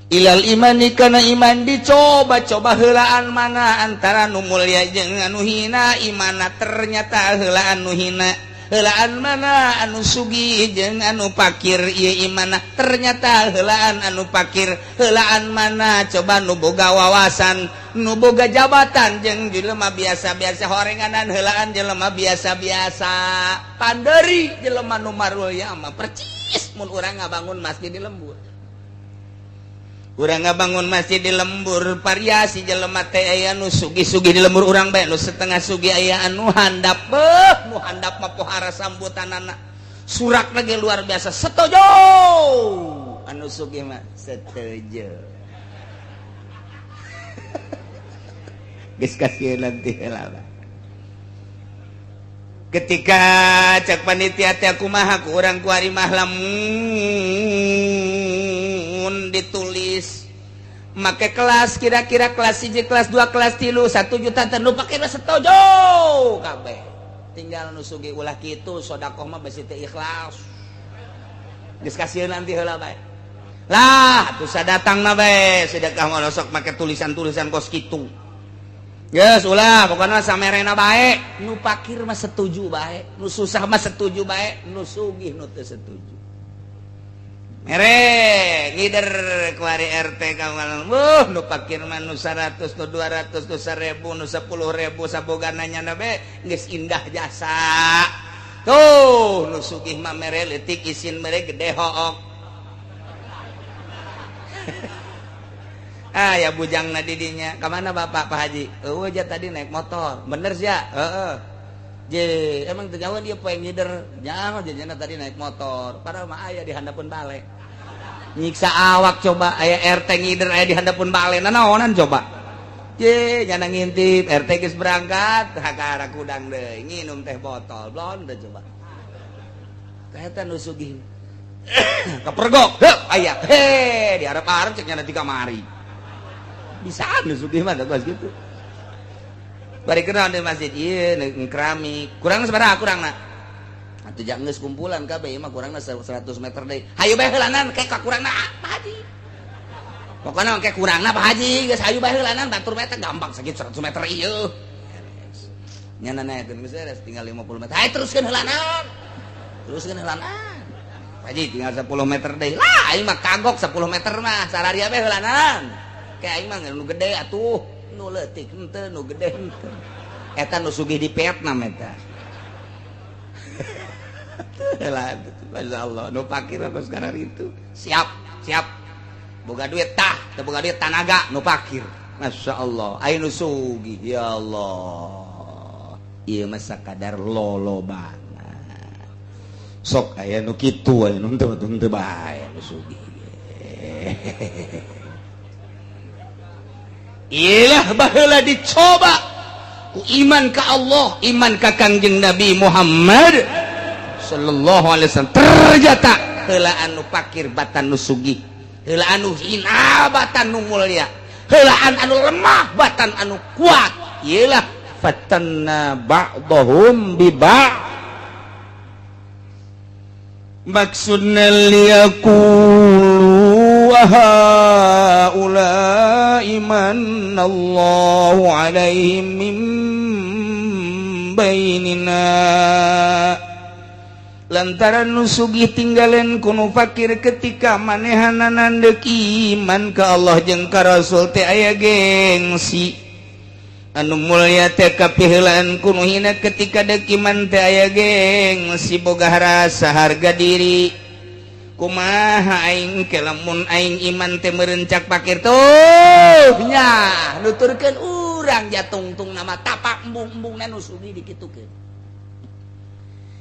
ilal imani kana iman. Dicoba-coba heulaan mana antara nu mulia jeung anu hina imana, ternyata heulaan nu hina. Heulaan mana anu sugih jeung anu fakir ieu imana, ternyata heulaan anu fakir. Heulaan mana coba nu boga wawasan, nu boga jabatan jeung jelema biasa-biasa horenganan, heulaan jelema biasa-biasa. Panderi jelema nu marulya mah percis mun urang ngabangun masjid di lembur. Urang ngabangun masjid di lembur, variasi jelema teh, aya nu sugih-sugih di lembur urang bae, nu setengah sugih, aya anu handap. Beuh, nu handap mah pohara sambutanana, surak lagi luar biasa, setuju. Anu sugih mah setuju, geus kasih nanti heula. Ketika cek panitia teh kumaha ku urang kuari mah, lamun ditulis make kelas kira-kira kelas 1, kelas 2, kelas 3, 1 juta teh nu pake setuju kabeh, tinggal nu sugih ulah kitu, sodakoh mah besi teu ikhlas, geus kasieun nanti heula bae lah. Atuh sadatang mah bae sedekah mah sok make tulisan-tulisan kos kitu. Yes, ulah pokoknya samerena bae, nu pakir mah setuju bae, nu susah mah setuju bae, nu sugih nu teu setuju. Mere ngider kuari RT kamal. Wuh, nu pakir mah nu 100, nu 200, nu 1000, nu 10.000 sabogana nya be geus indah jasa. Tuh, nu sugih mah mere leutik, isin mere gede hook. Ah ya, bujang na didinya. Kemana Bapak Pak Haji? Eueuh aja tadi naik motor. Bener sih ya? Heeh. Je, emang teu jauh dia poe ngider. Jangan jadinya tadi naik motor. Padahal mah aya di handapeun balik. Nyiksa awak coba, aya RT ngider aya di handapun bale, naonan coba. Ye, nyana ngintip, RT geus berangkat, hakara kudang deui, nginum teh botol, blon teh coba. Eta nu sugih. Kepergok, heup aya. He, diharap-harap cek nyana di kamari. Bisa nu sugih mah kos kitu. Bari kenal di masjid ieu keramik. Kurang sabaraha kurangna? Atuh jangan geus kumpulan kabeh ieu mah kurangna 100 meter deui. Hayu bae heulanan ke kurangna Pak Haji. Pokoknya ke kurangna Pak Haji, geus hayu bae heulanan batur meter gampang sakitu 100 meter ieu. Nyana naekeun geus beres tinggal 50 meter. Hayu teruskeun heulanan. Teruskeun heulanan. Pak Haji tinggal 10 meter deui. Lah aing mah kagok 10 meter mah sararia bae heulanan. Kayak aing mah nu gede atuh, nu leutik henteu, nu gede henteu. Eta nu sugih di Vietnam eta. Lah, Masya Allah, nu pakir apa sekarang itu. Siap, siap. Boga duit tah, teu boga duit tanaga nu pakir. Masya Allah, aya nu sugih, ya Allah. Ieu mah sakadar lolobana. Sok aya nu kitu, aya nu henteu henteu bae nu sugih. Ilah baheula dicoba ku iman ka Allah, iman ka Kangjeng Nabi Muhammad sallallahu alaihi wasallam, ternyata heula anu pakir batan nu sugih, heula anu hina batan nu mulia, heulaan anu lemah batan anu kuat. Iyalah fatanna ba'dahum bi ba'd, maksudna liyaqulu haula'i manallahu alaihim min bainina, lantaran nu sugih tinggalen ku nu fakir ketika manehanana deuk iman ka Allah jeung ka Rasul teh aya gengsi, anu mulia teh kapiheulaan ku nu hina ketika deuk iman teh aya gengsi, boga rasa harga diri. Kumaha aing ke lamun aing iman teh merencak pakir tuh nya nuturkeun urang jatungtung nama tapak embung-embung nu sugih dikitukeun.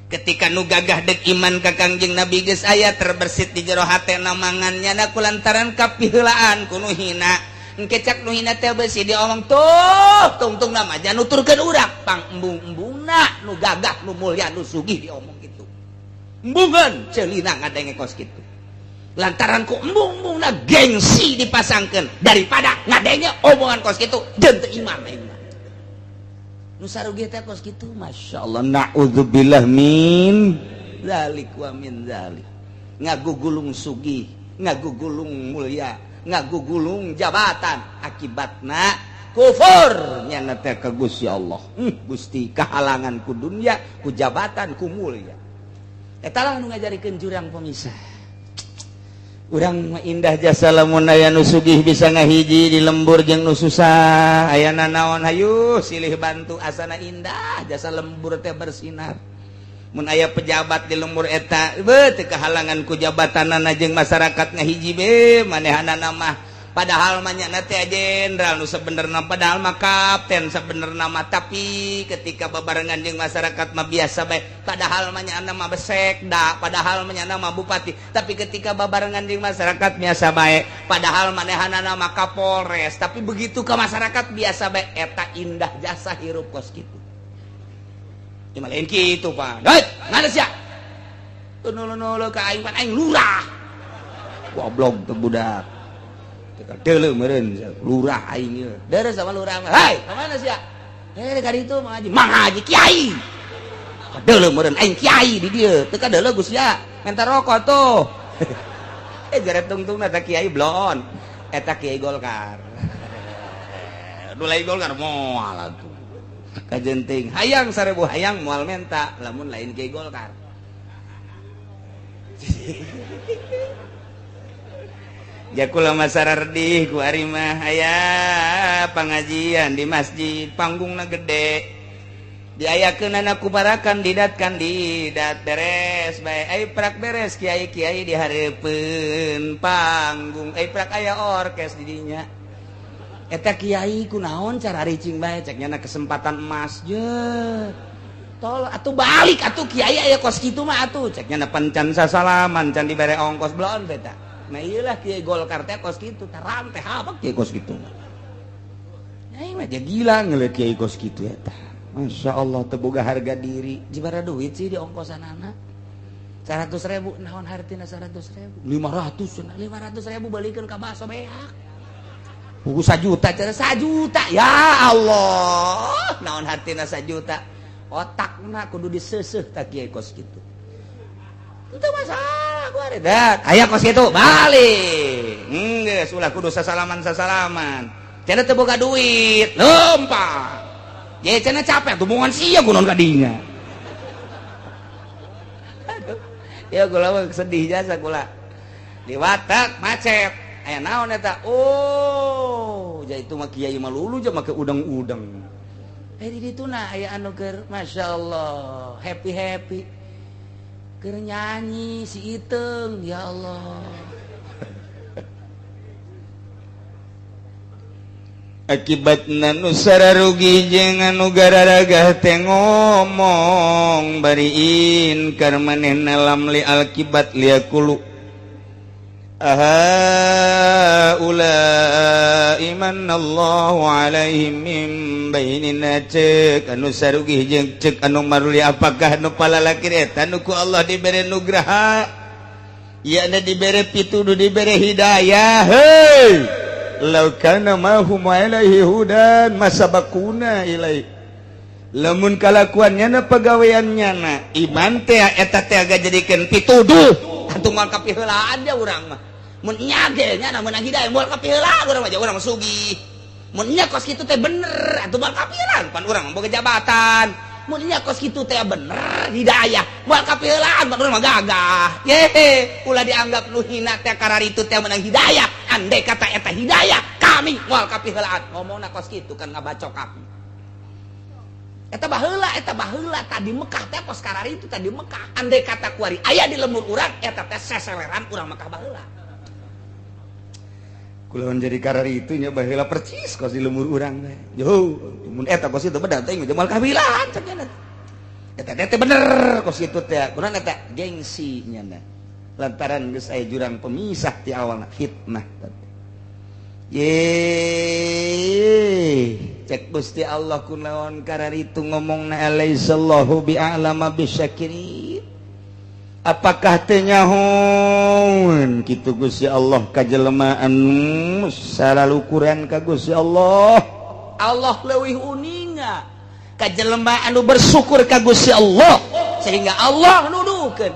Ketika nu gagah dek iman ka Kangjeng Nabi geus aya terbersit di jero hatena mangan nyana kulantaran kapiheulaan ku nu hina. Engke cak nu hina teh beusi diomong tuh tungtung nama jangan nuturkeun urang pang embung-embungna nu gagah nu mulia nu sugih diomong gitu. Embungan ceulina ngadenge kos kitu. Lantaran ku embung-embungna gengsi dipasangkeun daripada ngadenge omongan kos kitu jeung teu iman aing mah. Nu sarugi teh kos kitu, Masya Allah, na'udzubillah min dzalik wa min dzalik. Ngagugulung sugih, ngagugulung mulia, ngagugulung jabatan, akibatna kufur nyana teh ka Gusti Allah. Gusti kahalangan ku dunya, ku jabatan, ku mulia. Eta lah nu ngajarikeun jurang pemisah. Urang mah indah jasa lamun aya nu sugih bisa ngahiji di lembur jeung nu susah, aya nanaon hayu silih bantu, asana indah jasa lembur teh bersinar. Mun aya pejabat di lembur eta beuh teu kahalangan ku jabatanana jeung masyarakat ngahiji be manehanana mah, padahal mah nyana teh jenderal nu sebenerna, padahal mah kapten sebenerna mah, tapi ketika babarengan jeung masyarakat mah biasa bae, padahal mah nyana mah sekda, padahal mah nyana mah bupati, tapi ketika babarengan jeung masyarakat biasa bae, padahal manehanana mah kapolres, tapi begitu ke masyarakat biasa bae. Eta indah jasa hirup kos kitu. Ieu mah lain kitu, Pak. Hei, mana sia? Teu nulu-nulu ka aing pan aing lurah. Goblok teu budak. Teu deuleu meureun lurah aing ieu. Deres sama lurah mah. Hei, ka mana sia? Eh, ka ditu Mang Haji. Mang Haji kiai. Kadeuleu meureun aing kiai di dieu. Teu kadeuleu Gus ya. Minta rokok tuh. Eh, jare tungtungna ta kiai blon. Eta kiai Golkar. Nu lain Golkar moal atuh. Kajenting hayang 1000 hayang moal menta lamun lain kiai Golkar. Jakula masarardih ku ari mah aya pengajian di masjid panggungna gede diayakeun ku para kandidat kandidat beres bae ai prak beres kiai-kiai di hareupeun panggung ai prak aya orkes di dinya. Eta kiai kunaon cara ricing bae cek nyana kesempatan emas je tol atuh balik atuh kiai aya kos kitu mah atuh cek nyana pan can sasalaman can dibere ongkos belon beta. Nah iyalah kiai Golkar teh kos kitu, tarante apa kiai kos kitu. Aing mah gila ngeliat kiai kos kitu eta. Masya Allah teu boga harga diri. Jibara duit sih di ongkosanana. 100.000 naon hartina 100.000? 500 500.000 balikeun ka baso beak. Buku 1 juta cara 1 juta ya Allah naon hartina 1 juta. Otakna kudu diseuseuh tak kiai kos kitu. Itu masalah gua ada. Aya kos kitu balik. Geus ulah kudu sasalaman sasalaman. Cenah teu boga duit, lempang. Ye cenah capek tumbungan sia kunaon ka dinya. Aduh, ya kula mah sedih jasa kula. Di watak macet. Aya naon eta? Oh, ja itu mah kiai mah lulu ja make udang-udang. Eh di ditu na aya anu keur masyaallah, happy-happy. Keur nyanyi si Iteung, ya Allah. Akibatna nu sararugi jeung anu gararagah teh ngomong bari inkar manehna lam li akibat liakulu aha ulai manallahu alaihim min bainina. Cek anu sarugih jeung cek anu maruli, apakah nu palalakir eta nu ku Allah dibere nugraha ya na dibere pituduh, dibere hidayah? Hei, law kana ma hum alaihi hudan masabakuna ilai. Lamun kalakuannya na pagaweannya na iman teh eta teh agak jadikeun pituduh, atuh moal kapiheulaan dia urang mah. Mun nya ge nya na meunang hidayah moal kapiheulaan urang mah, urang mah sugih. Mun nya kos kitu teh bener, atuh moal kapiheulaan pan urang mah boga jabatan. Mun nya kos kitu teh bener hidayah, moal kapiheulaan pan urang mah gagah. Ye, ulah dianggap nu hina teh kararitu teh meunang hidayah. Andai kata eta hidayah, kami moal kapiheulaan. Ngomongna kos kitu kan ngabacok aku. Eta baheula, eta baheula tadi Mekah teh kos kararitu tadi Mekah. Andai kata kuari aya di lembur urang, eta teh seseleran urang Mekah baheula. Kulawan jadi kararitu nya baheula percis kos di lembur urang teh. Yo, mun eta kos itu bener teh moal kabilan cek nya. Eta teh bener kos kitu teh. Kunaon eta gengsi nya na. Lantaran geus aya jurang pemisah ti awalna fitnah teh. Ye, cek Gusti Allah kunaon kararitu ngomongna alaisallahu bi'alama bisyakirin. Apakah teu nyahoeun kitu Gusti Allah ka jelema anu salalukuran ka Gusti Allah? Allah leuwih uninga ka jelema anu bersyukur ka Gusti Allah sehingga Allah nuduhkeun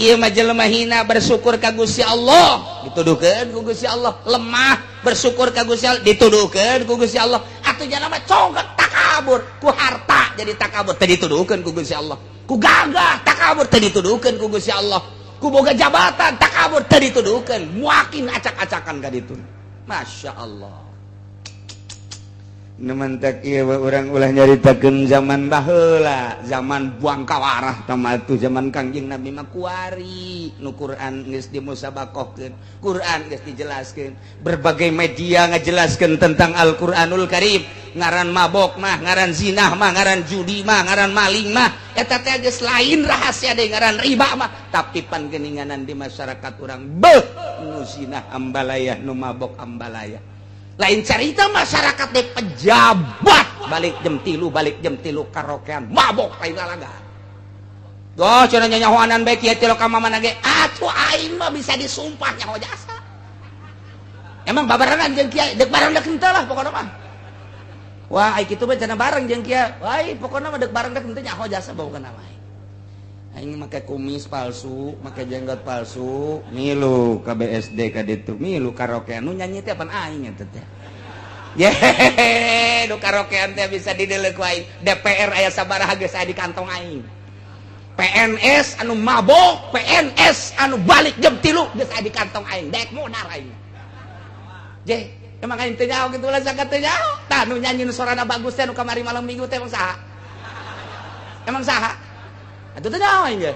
ieu mah jelema hina bersyukur ka Gusti Allah, dituduhkeun ku Gusti Allah lemah bersyukur ka Gusti Allah, dituduhkeun ku Gusti Allah. Atuh jelema congkak takabur, ku harta jadi takabur teu dituduhkeun ku Gusti Allah, ku gagah takabur teu dituduhkeun ku Gusti Allah, ku boga jabatan takabur teu dituduhkeun, muakin acak-acakan ka ditu. Masya Allah. Nementak ieu urang ulah nyaritakeun zaman baheula, zaman buang kawarah tama tuh zaman Kangjeng Nabi mah kuari nu Quran geus dimusabakohkeun, Quran geus dijelaskeun, berbagai media ngajelaskeun tentang Al-Qur'anul Karim. Ngaran mabok mah, ngaran zinah mah, ngaran judi mah, ngaran maling mah eta teh geus lain rahasia deui, ngaran riba mah. Tapi pan geuninganan di masyarakat urang beuh, nu zinah ambalaya, nu mabok ambalaya. Lain cerita masyarakat deh, pejabat balik jam 3, balik jam 3 karaokean mabok lain lalaga. Goh cenah nyanyahoanan bae kieu teh ka mana ge atuh aing mah bisa disumpah nyaho jasa. Emang babarengan jeung kiai dek bareng dek henteu lah pokona mah. Wah, ai kitu mah cenah bareng jeung kiai. Wah, pokona mah dek bareng dek henteu nyaho jasa pokona mah. Aing make kumis palsu, make jenggot palsu, milu ka BSD ka ditu, milu karaokean nu nyanyi teh pan aing eta teh. Yehehe, nu karaokean teh bisa dideuleu ku aing. DPR aya sabaraha geus aya di kantong aing. PNS anu mabok, PNS anu balik jam 3 geus aya di kantong aing. Dek modar aing. Je, emang aing teu nyaho kitu lah zakat teu nyaho. Tah nu nyanyi nu sorana bagus teh nu kamari malam Minggu teh emang saha? Emang saha? Atuh teu nyaho aing ge.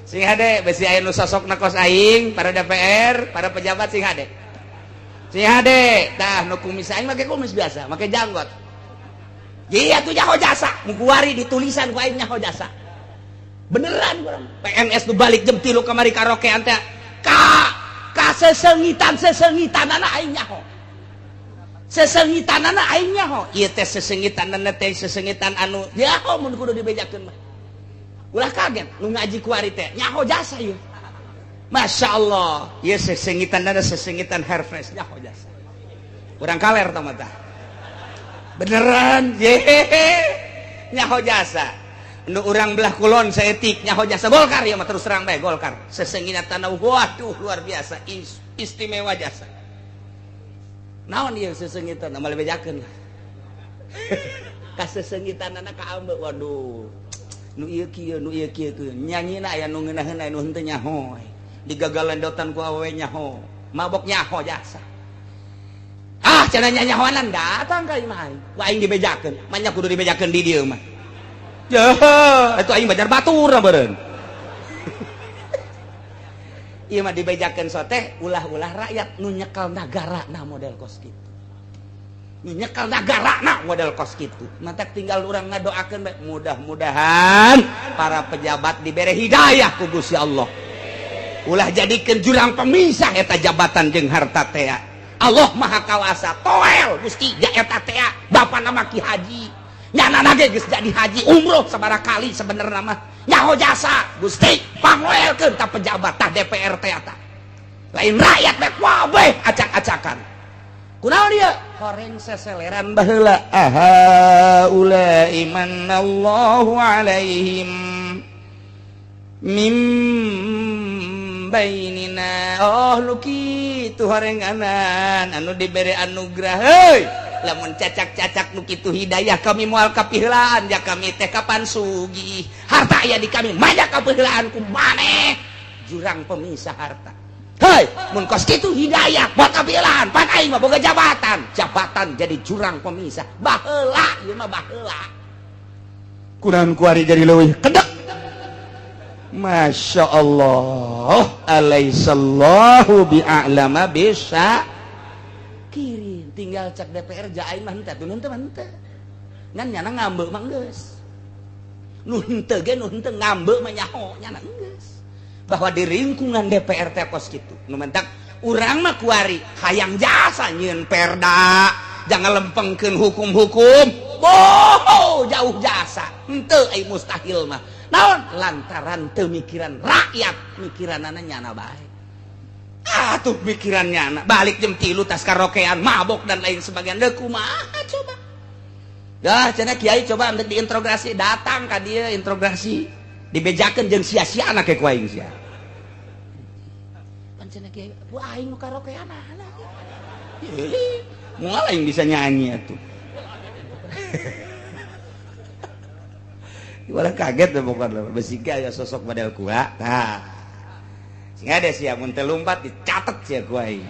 Sing hade besi aya nu sosokna kos aing, para DPR, para pejabat sing hade. Sing hade, tah nu kumis aing make kumis biasa, make janggot. Iya tuh nyaho jasa, mu kuari ditulisan ku aing nyaho jasa. Beneran urang PNS nu balik jam 3 kamari karaokean teh ka kasesengitan sesengitanana aing nyaho. Sesengitanana aing nyaho. Ieu teh sesengitanana teh sesengitan anu nyaho mun kudu dibejakeun mah. Ulah kaget nu ngaji kuari teh nyaho jasa ieu. Masya Allah, ieu sesengitanana sesengitan hair fresh nyaho jasa. Urang kaler tah mah tah. Beneran ye nyaho jasa. Nu urang belah kulon saeutik nyaho jasa Golkar ya mah terus terang bae Golkar. Sesengitan waduh luar biasa istimewa jasa. Naon ieu sesengitan moal bejakeun lah. Kasesengitanana ka ambeu waduh. Nu ieu kieu nu ieu kieu kieu nyanyina aya nu ngeunaheun aya nu henteu nyaho. Digagalendotan ku awewe nyaho, mabok nyaho jasa. Ah cenah nyanyahoanan datang ka imah aing. Ku aing dibejakeun, manya kudu dibejakeun di dieu mah. Yeuh, itu aing bajar batur beureun. Ieu mah dibejakeun soteh ulah-ulah rakyat nu nyekel nagara na model kos kitu. Nu nyekel nagara na model kos kitu. Matak tinggal urang ngadoakeun bae mudah-mudahan para pejabat dibere hidayah ku Gusti Allah. Ulah jadikeun jurang pemisah eta jabatan jeung harta teh. Allah Maha Kawasa toel Gusti ja eta teh bapa nama Ki Haji. Nyana ge geus jadi haji umroh sabaraha kali sebenarnya mah nyaho jasa Gusti pangoelkeun ta pejabat tah DPR teh eta lain rakyat bae kabeh acak-acakan kunaon ieu horeng seseleran baheula aha ulai manallahu alaihim mim bainina. Oh nu kitu horenganan anu dibere anugerah heuy lamun cacak-cacak nu kitu hidayah kami moal kapiheulaan ja kami teh kapan sugih harta aya di kami maya kapiheulaan ku maneh jurang pemisah harta. Hei mun kos kitu hidayah moal kapiheulaan pan aing mah boga jabatan jabatan jadi jurang pemisah baheula ieu mah baheula kurang kuari jadi leuwih kedek. Masya Allah alaihissallahu bi'a'lama bisa kirin tinggal cak DPR ja aing mah henteu atuh henteu mah henteu ngan nyana ngambeu mah geus nu henteu ge nu henteu ngambeu mah nyaho nyana geus bahwa di lingkungan DPR teh kos kitu nu mentak urang mah kuari hayang jasa nyieun perda jangan lempengkeun hukum-hukum boho jauh jasa henteu ai mustahil mah naon lantaran teu mikiran rakyat mikiranana nyana bae ah tuh mikiran nyana balik jam 3 tas karaokean mabok dan lain sebagainya deuk kumaha coba dah cenah kiai coba untuk diinterogasi datang ka dieu interogasi dibejakeun jeung sia-sia anak ku aing sia pan cenah kiai bu aing nu karaokean anak moal aing bisa nyanyi atuh. Walah kaget deh pokoknya besi aya sosok model kuat nah sehingga ada sia mun teu lumpat dicatet sia ku aing.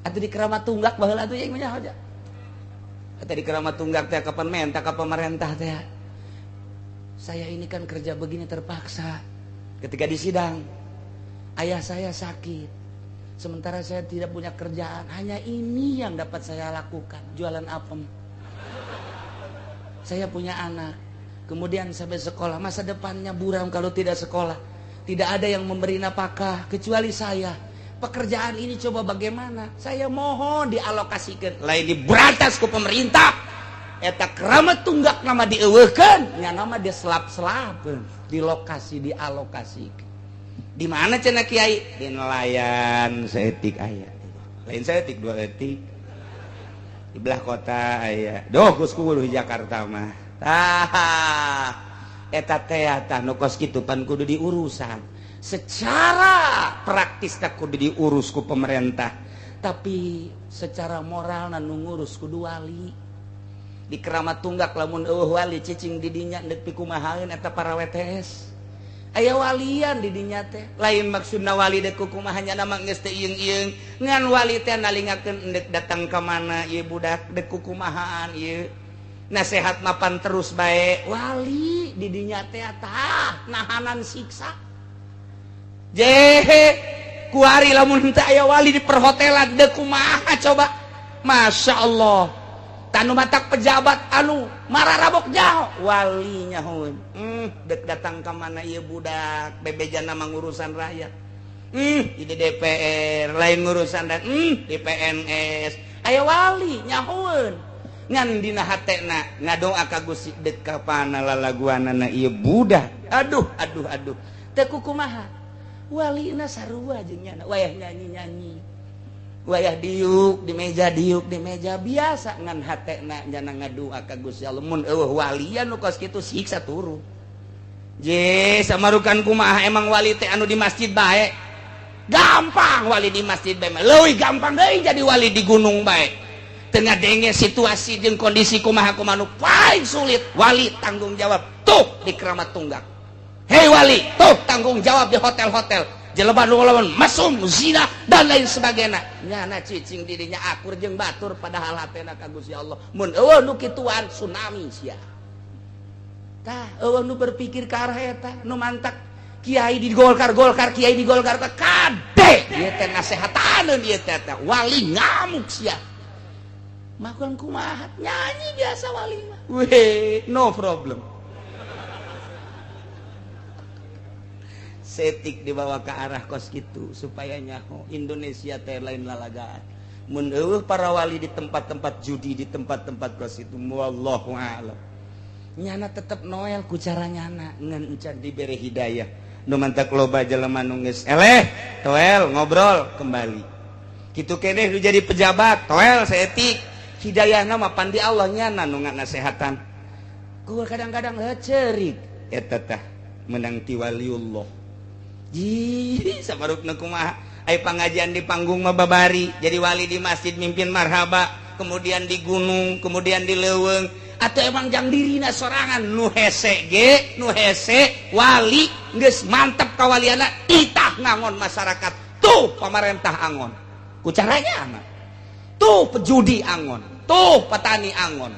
Atuh di Keramat Tunggak baheula atuh yang nya aja. Atuh di Keramat Tunggak teh kapan menta ka pemerintah teh. Saya ini kan kerja begini terpaksa. Ketika di sidang ayah saya sakit. Sementara saya tidak punya kerjaan, hanya ini yang dapat saya lakukan, jualan apem. Saya punya anak, kemudian sampai sekolah, masa depannya buram kalau tidak sekolah. Tidak ada yang memberi nafkah kecuali saya. Pekerjaan ini coba bagaimana? Saya mohon dialokasikan. Lain diberantas ku pemerintah. Eta Keramat Tunggak nama dieuweuhkeun, nya nama dia selap-selapeun, di lokasi dialokasikan. Di mana cenah kiai? Di nelayan saeutik aya. Lain saeutik dua etik. Di belah kota aya. Doh geus kudu di Jakarta mah. Tah eta teh tah nu kos kitu pan kudu diurusan. Secara praktis teh kudu diurus ku pemerintah. Tapi secara moral nu ngurus kudu wali. Di Keramat Tunggak lamun eueuh wali cicing di dinya deuk pikumahaeun eta para WTS. Aya walian di dinya teh lain maksudna wali deuk kumaha nya mah geus teu ieung-ieung ngan wali teh nalingakeun endek datang ka mana ieu budak deuk kukumahaan ieu nasehat mapan terus bae wali di dinya teh tah nahanan siksa jehe kuari lamun henteu aya wali di perhotelan deuk kumaha coba. Masya Allah. Tanu matak pejabat anu mararabok nyaho wali nyahoeun. Dek datang ka mana ieu budak bebejana ngurusan rakyat. Di DPR lain ngurusan rakyat, di PNS. Aya wali nyahoeun. Ngan dina hatena ngadoa ka Gusti dek ka pana lalaguanana ieu budak. Aduh aduh aduh. Teu kumaha? Walina sarua jeung nyana wayah nyanyi-nyanyi. Wayah diuk di meja diuk di meja biasa ngan hatena nyana ngadua ka Gusti Allah mun eueuh walian nu kos kitu siksa turu. Je samarukan kumaha emang wali teh anu di masjid bae. Gampang wali di masjid bae mah leuwih gampang deui jadi wali di gunung bae. Teu ngadenge situasi jeung kondisi kumaha kumaha nu paling sulit wali tanggung jawab tuh di Keramat Tunggak. Hei wali tuh tanggung jawab di hotel-hotel. Jelema nu lawan mesum zina dan lain sebagainya nyana cicing dirinya akur jeung batur padahal hatena ka Gusti Allah mun eueuh nu kituan tsunami sia tah eueuh nu berpikir ka arah eta nu mantak kiai di Golkar Golkar kiai di Golkar teh kade ieu teh nasehataneun ieu teh wali ngamuk sia makan kumaha nyanyi biasa wali mah weh no problem. Setik dibawa ke arah kos gitu supaya nyaho Indonesia teh lain lalagaan mun eueuh para wali di tempat-tempat judi di tempat-tempat kos itu wallahu a'lam nyana tetep noel ku cara nyana ngan encan dibere hidayah nu mantak loba jelema nu geus eleh toel ngobrol kembali kitu keneh nu jadi pejabat toel setik hidayahna mah pandi Allah nyana nu ngasehatan ku kadang-kadang heuceurik eta tah menang ti waliullah. Jih, sabarukna kumaha ai pangajian di panggung mah babari jadi wali di masjid mimpin marhaba kemudian di gunung kemudian di leuweung atau emang jang dirina sorangan nu hese ge nu hese wali geus mantep kawaliana titah ngangon masyarakat tuh pamarentah angon ku caranya mah tuh pejudi angon tuh petani angon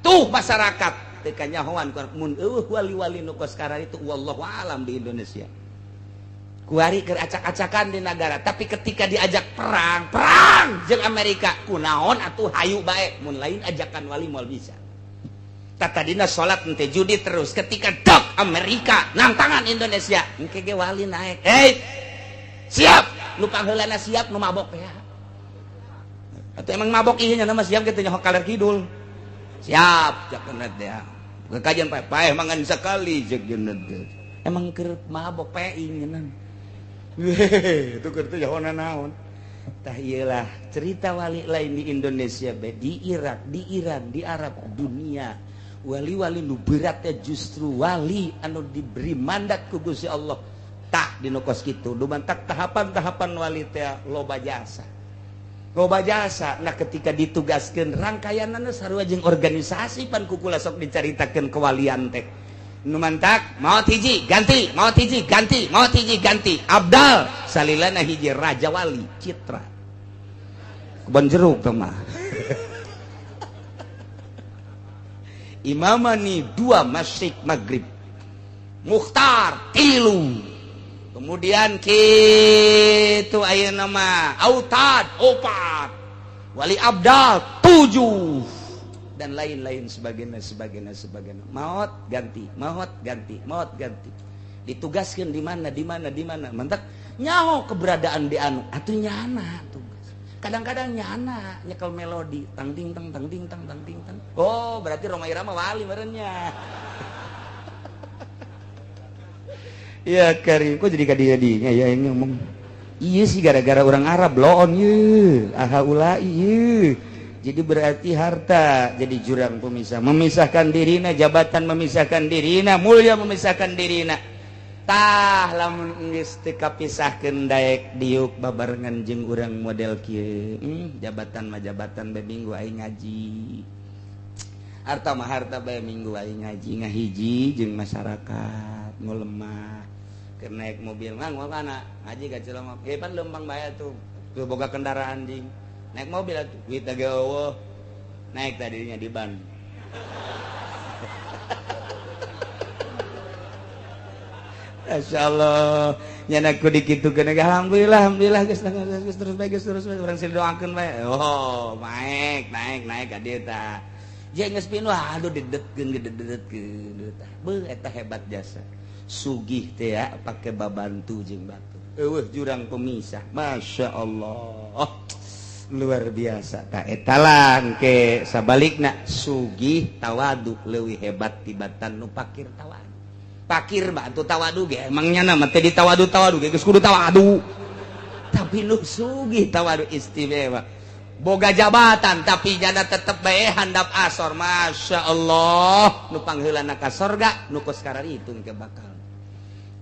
tuh masyarakat teu kanyahoan mun eueuh wali-wali nu kos itu wallahu alam di Indonesia. Kuari keur acak-acakan di negara tapi ketika diajak perang perang jeung Amerika kunaon atuh hayu bae mun lain ajakan wali moal bisa. Tadina salat henteu judi terus ketika dok Amerika nantangan Indonesia engke ge wali naik hei siap nu pangheulana siap nu mabok ya atuh emang mabok ieu nya mah siap kitu nyaho kaler kidul siap cak ya kekajian paeh mangan sekali cek jeuneu emang keur mabok peing nyeunang. Hehehe, itu keur teh jahona naon. Tah ieulah cerita wali lain di Indonesia bae, di Irak, di Iran, di Arab, dunia. Wali-wali nu berat teh justru wali anu diberi mandat ku Gusti Allah. Tah dinu kos kitu, dumantak tahapan-tahapan wali teh loba jasa. Loba jasa. Nah ketika ditugaskeun rangkaianana sarua jeung organisasi pan ku kula sok dicaritakeun kewalian teh. Nu mantak maot hiji ganti maot hiji ganti maot hiji ganti abdal salilana hiji raja wali citra kebon jeruk teh mah imamani dua masjid maghrib mukhtar tilu kemudian kitu ayeuna mah autad opat wali abdal 7 dan lain-lain sebagainya sebagainya sebagainya maot ganti maot ganti maot ganti ditugaskan di mana di mana di mana mantak nyaho keberadaan di anu atuh nyana tugas kadang-kadang nyana nyekel melodi tang ting tang tang ting tang tang ting tang oh berarti Rhoma Irama wali merenya ya karim kok jadi kadinya ya ini ngomong iya sih gara-gara orang Arab loon ye aha ulai ye. Jadi berarti harta jadi jurang pemisah, memisahkan dirina, jabatan memisahkan dirina, mulia memisahkan dirina. Tah lamun geus teu kapisahkeun daek diuk babarengan jeung urang model kieu. Jabatan mah jabatan bae minggu aing ngaji. Harta mah harta bae minggu aing ngaji ngahiji jeung masyarakat ngulemah. Keur naik mobil mah moal kana ngaji ka Cilongok. Pan leumpang bae atuh. Teu boga kendaraan jing. Naik mobil atuh duit ge eueuh naik tadinya di ban. Masya Allah, nyana ku dikitukeun. Alhamdulillah, alhamdulillah, geus geus, terus bae, geus terus bae, urang silih doakeun bae. Oh, naik naik naik ka dieu tah. Jeung geus pinuh, aduh, dedetkeun, gededetkeun tah. Beuh, eta hebat jasa. Sugih teh ya pake babantu jeung batur. Eueuh jurang pemisah. Masya Allah. Luar biasa. Tah, eta lah ke sabalikna, sugih tawadu leuwih hebat tibatan nu pakir tawadu. Pakir mah atuh tawadu ge emang nyana mah teh ditawadu tawadu ge geus kudu tawadu. Tapi nu sugih tawadu istimewa. Boga jabatan tapi jana tetep bae handap asor. Masya Allah, nu pangheulana ka sorga nu kos itu ke bakal.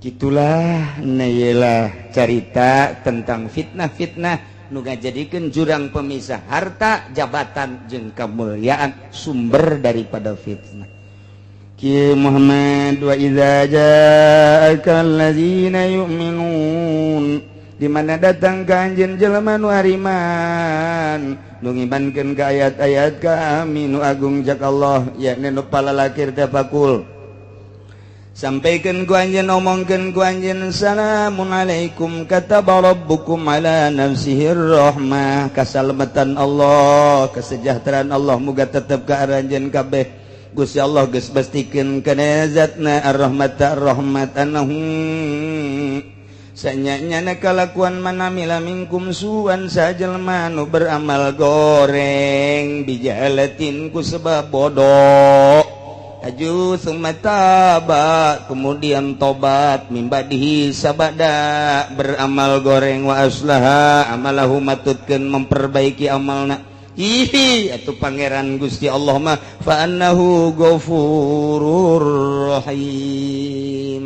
Gitulah nyelah carita tentang fitnah-fitnah nu ngajadikeun jurang pemisah, harta, jabatan jeung kemuliaan, sumber daripada fitnah. Ki Muhammad, wa idza ja'aka alladzina yu'minun, di mana datang ka anjeun jelema nu ariman, nu ngimankeun ka ayat-ayat kami nu agung, jak Allah, yakni nu palalakir teh, faqul, sampaikan ku anjeun, omongkeun ku anjeun, salamun alaikum, kataba rabbukum ala nafsihi rahmah, kasalamatan Allah, kesejahteraan Allah muga tetep ka aranjeun kabeh. Gusti Allah geus pastikeun kana zatna ar-rahmat ar-rahmat, annahu sanyanya kalakuan man amila minkum suan, sajelma nu beramal goreng, bijahalatin, ku sebab bodoh, aju summa taba, kemudian tobat, min ba'dihi, sabada beramal goreng, wa aslaha amalahu, matutkeun memperbaiki amalna. Hihi atuh Pangeran Gusti Allah mah fa annahu ghafurur rahim.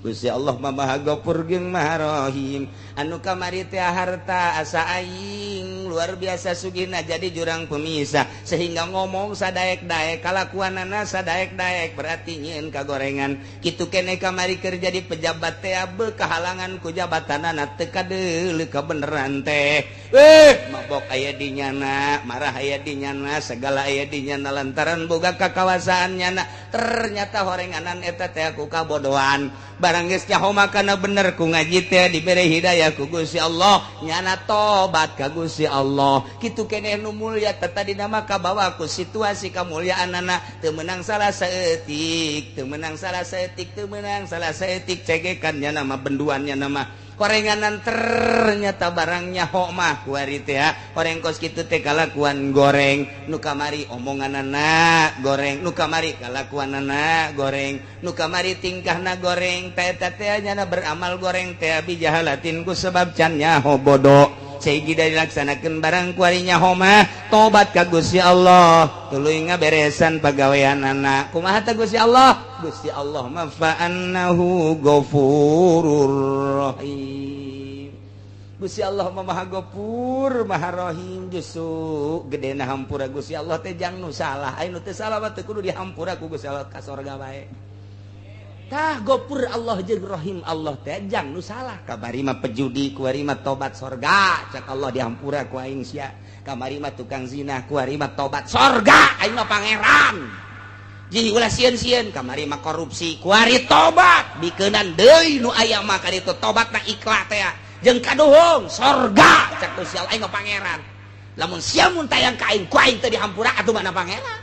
Gusti Allah mah Maha Ghafur jeung Maha Rahim. Anu kamari teh harta asa aing luar biasa sugihna jadi jurang pemisah sehingga ngomong sadaek-daek, kalakuanana sadaek-daek, berarti nyieun kagorengan. Kitu kene kamari keur jadi pejabat teh kahalangan ku jabatanana, teu kadeuleu kabeneran teh. Mabok aya di nyana, marah aya di nyana, segala aya di nyana lantaran boga kakawasaan nyana. Ternyata horenganan eta teh ku kabodohan. Barang geus nyaho makana bener, ku ngaji teh dibere hidayah ku Gusti Allah, nyana tobat ka Gusti Allah. Kitu keneh nu mulya teh tadina mah kabawa ku situasi kamuliaanana, teu meunang salah saeutik, teu meunang salah saeutik, teu meunang salah saeutik, cegekan nyana mah, benduan nyana mah korenganan. Ternyata barang nyaho mah kuari teh horeng kos kitu teh kalakuan goreng, nu kamari omonganana goreng, nu kamari kalakuanana goreng, nu kamari tingkahna goreng teh, eta teh nyana beramal goreng teh bijahalatin ku sebab can nyaho, bodoh. Sehingga dilaksanakan barang kuari nyaho mah tobat ka Gusti Allah, tuluy ngaberesan pagaweanana. Kumaha teh Gusti Allah? Gusti Allah mah fa annahu ghafurur rahim. Gusti Allah mah Maha Ghafur, Maha Rahim. Justru gedena hampura Gusti Allah teh jang nu salah. Aya nu teu salah mah teu kudu dihampura ku Gusti Allah, ka sorga bae. Tah, Ghafur Allah jeung Rahim Allah teh jang nu salah. Kamari mah pejudi, kuari mah tobat, sorga cak Allah, dihampura ku aing sia. Kamari mah tukang zina, kuari mah tobat, sorga. Aing mah pangeran. Jadi ulah sieun-sieun. Kamari mah korupsi, kuari tobat, bikeunan deui nu aya mah ka ditu tobatna ikhlas teh jeung kaduhung, sorga cak Gusti Allah. Aing mah pangeran. Lamun sia mun tayang ka aing, ku aing teu dihampura atuh, mana pangeran?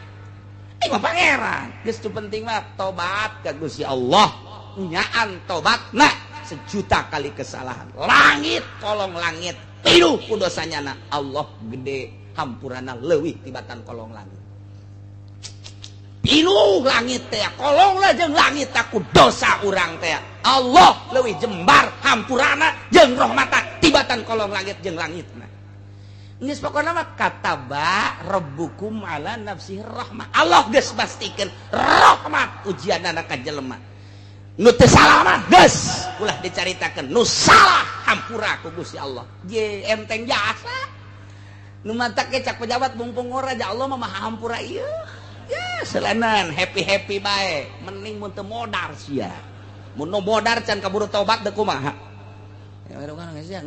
Aing mah pangeran. Geus, tu penting mah tobat ka Gusti Allah, nyaan tobatna sejuta kali kesalahan, langit kolong langit pinuh ku dosanya na, Allah gede hampurana leuwih tibatan kolong langit. Pinuh langit teh, kolong lah jeung langit ku dosa urang teh, Allah leuwih jembar hampurana jeung rahmata tibatan kolong langit jeung langitna. Geus, pokona mah kataba rabbukum ala nafsihi rahmah. Allah geus pastikeun rahmat ujianana ka jelema. Nu teu salah mah geus ulah dicaritakeun, nu salah hampura ku Gusti Allah. Je enteng jasa. Nu matak ge cak pejabat mumpung ora ja Allah mah maha hampura ieu. Ya selanan happy-happy bae, mending mun teu modar sia. Mun nu modar can kaburu tobat deuk kumaha? Ya,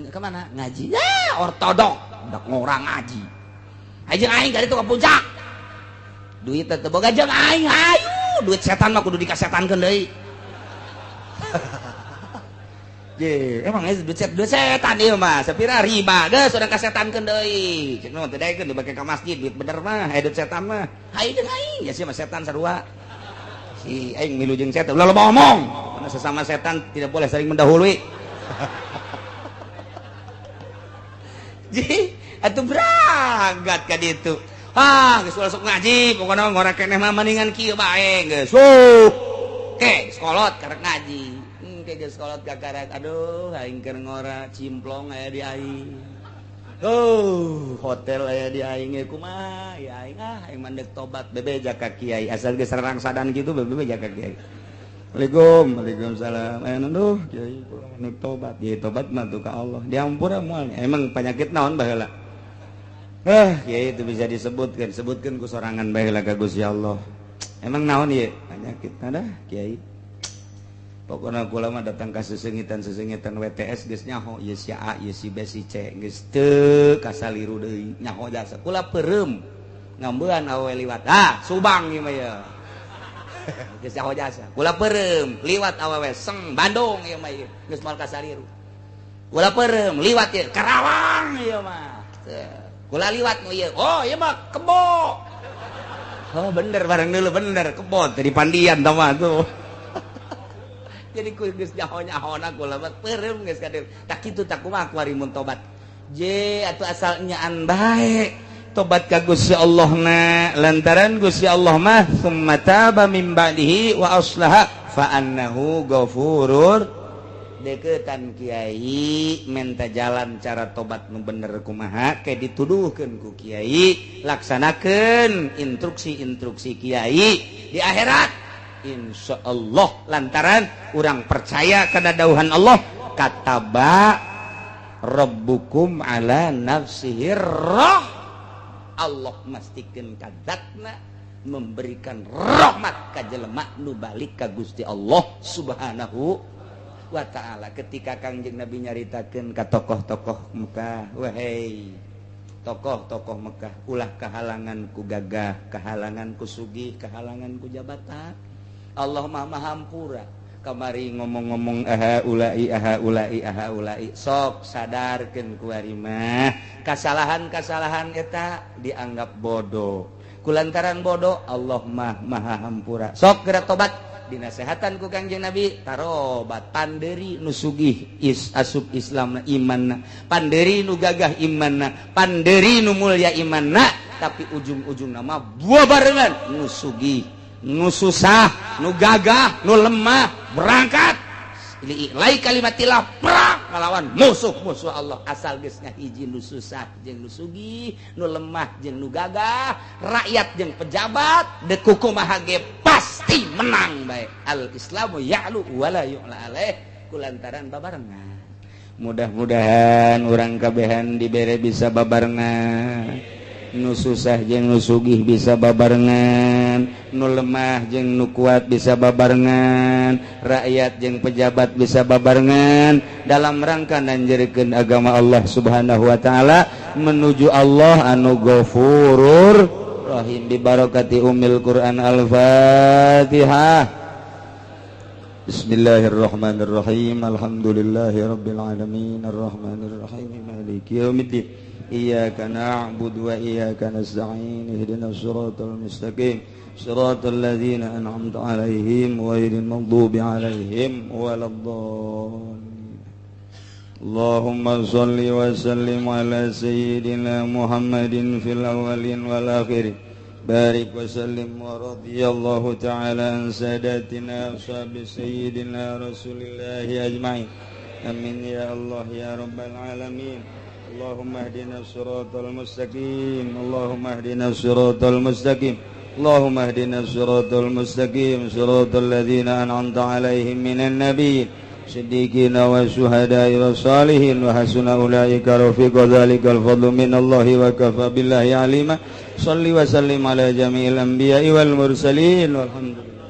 kemana ngaji ya ortodok dak ngorang ngaji aja. Aing dari itu ke puncak, duit teu boga jeung aing. Hayu, duit setan mah kudu dikasetankeun deui. Je, emang geus duit setan ieu mah, sapira riba geus urang kasetankeun deui. Cek nu teu daekeun dibake ka masjid duit bener mah, aya duit setan mah. Hayu jeung aing, ya sia mah setan sarua. Si aing milu jeung setan, ulah loba omong. Karena sesama setan tidak boleh saling mendahului. Ji, atuh berangkat ka ditu. Ah, geus ulah sok ngaji, pokona ngora keneh mah mendingan kieu bae geus. Ke, sekolot karek ngaji. Geus kolot kakarak, aduh aing keur ngora cimplong aya di aing. Oh, hotel aya di aing ge kumaha ya aing, ah aing mandek tobat bebeja ka kiai asal geus rangsadan kitu bebeja ka kiai. Waalaikum, waalaikumsalam. Aya aduh kiai kula mandek tobat. Kiai tobat mah tuh ka Allah. Diampura moal. Emang penyakit naon baheula? Kiai itu bisa disebutkan, sebutkeun ku sorangan baheula ka Gusti Allah. Emang naon ieu? Penyakit ada kiai. Pokoknya kula mah datang ka sesengitan-sesengitan WTS geus nyaho ieu si A, ieu si B, si C geus teu kasaliru deui nyaho jasa. Kula peureum ngambean awewe liwat. Ah, Subang ieu mah ye. Geus nyaho jasa. Kula peureum liwat awewe seng Bandung ieu mah ieu geus moal kasaliru. Kula peureum liwat ieu Karawang ieu mah. Kula liwat nu ieu. Oh, ieu mah kebo. Oh, bener bareng dulu bener kebo teh di Pandian tah mah tuh. Jadi ku geus nyaho-nyahona kula mah peureum geus kadir. Tak kitu tak kumaha kuari mun tobat. Je atuh asal nyaan bae tobat ka Gusti Allah na lantaran Gusti Allah mah summa taba min ba'dihi wa aslaha fa annahu ghafurur. Deketan kiai menta jalan cara tobat nu bener kumaha ke dituduhkeun ku kiai laksanakeun instruksi-instruksi kiai di akhirat. Insya Allah lantaran urang percaya karena dauhan Allah kataba rabbukum ala nafsihi roh. Allah mastikeun ka zatna memberikan rahmat ka jelema nu balik ka Gusti Allah Subhanahu wa ta'ala. Ketika Kangjeng Nabi nyaritakeun ka tokoh-tokoh Mekah, wahai tokoh-tokoh Mekah, ulah kahalangan ku gagah, kahalangan ku sugih, kahalangan ku jabatan. Allah mah mahampura. Kamari ngomong-ngomong aha ulai aha ulai aha ulai, sok sadarkeun kuari mah kasalahan-kasalahan eta dianggap bodoh. Kulantaran bodoh Allah mah maha hampura. Sok geura tobat dinasehatan ku Kangjeng Nabi tarobat panderi nu sugih is asup Islamna imanna, panderi nu gagah imanna, panderi nu mulya imanna, tapi ujung-ujungna mah buah barengan nu sugih, nu susah, nu gagah, nu lemah berangkat lai kalimatillah perang ngelawan musuh-musuh Allah asal geus ngahiji nu susah jeung nu sugih, nu lemah jeung nu gagah, rakyat jeung pejabat deuk kumaha ge pasti menang bae. Al Islamu ya'lu wala yu'la alaih kulantaran babarengan. Mudah-mudahan urang kabehan dibere bisa babarengan. Nu susah jeung nu sugih bisa babarengan, nu lemah jeung nu kuat bisa babarengan, rakyat jeung pejabat bisa babarengan dalam rangka nanjerkeun agama Allah Subhanahu wa taala menuju Allah anu Ghafurur Rahim. Bi barakati Ummil Quran. Al-Fatihah. Bismillahirrahmanirrahim. Alhamdulillahirabbil alamin arrahmanirrahim maliki yaumiddin. Iyyaka na'budu wa iyyaka nasta'in ihdinas siratal mustaqim siratal ladzina an'amta 'alaihim ghairil maghdubi 'alaihim waladdallin. Allahumma shalli wa sallim ala sayyidina Muhammadin fil awwalin wal akhirin. Barik wa sallim wa radhiyallahu ta'ala an sadatina ashabi sayyidina Rasulillahi ajma'in. Amin ya Allah ya rabbal alamin. Allahumma ihdina siratal mustaqim. Allahumma ihdina siratal mustaqim. Allahumma ihdina siratal mustaqim siratal ladzina an'amta 'alaihim minan nabiyyin siddiqina wa syuhada'i wa salihin wa hasuna ulaika rafiqa. Dzalikal fadlu minallahi wa kafa billahi alima. Shalli wa sallim ala jami'il anbiya'i wal mursalin walhamdulillah.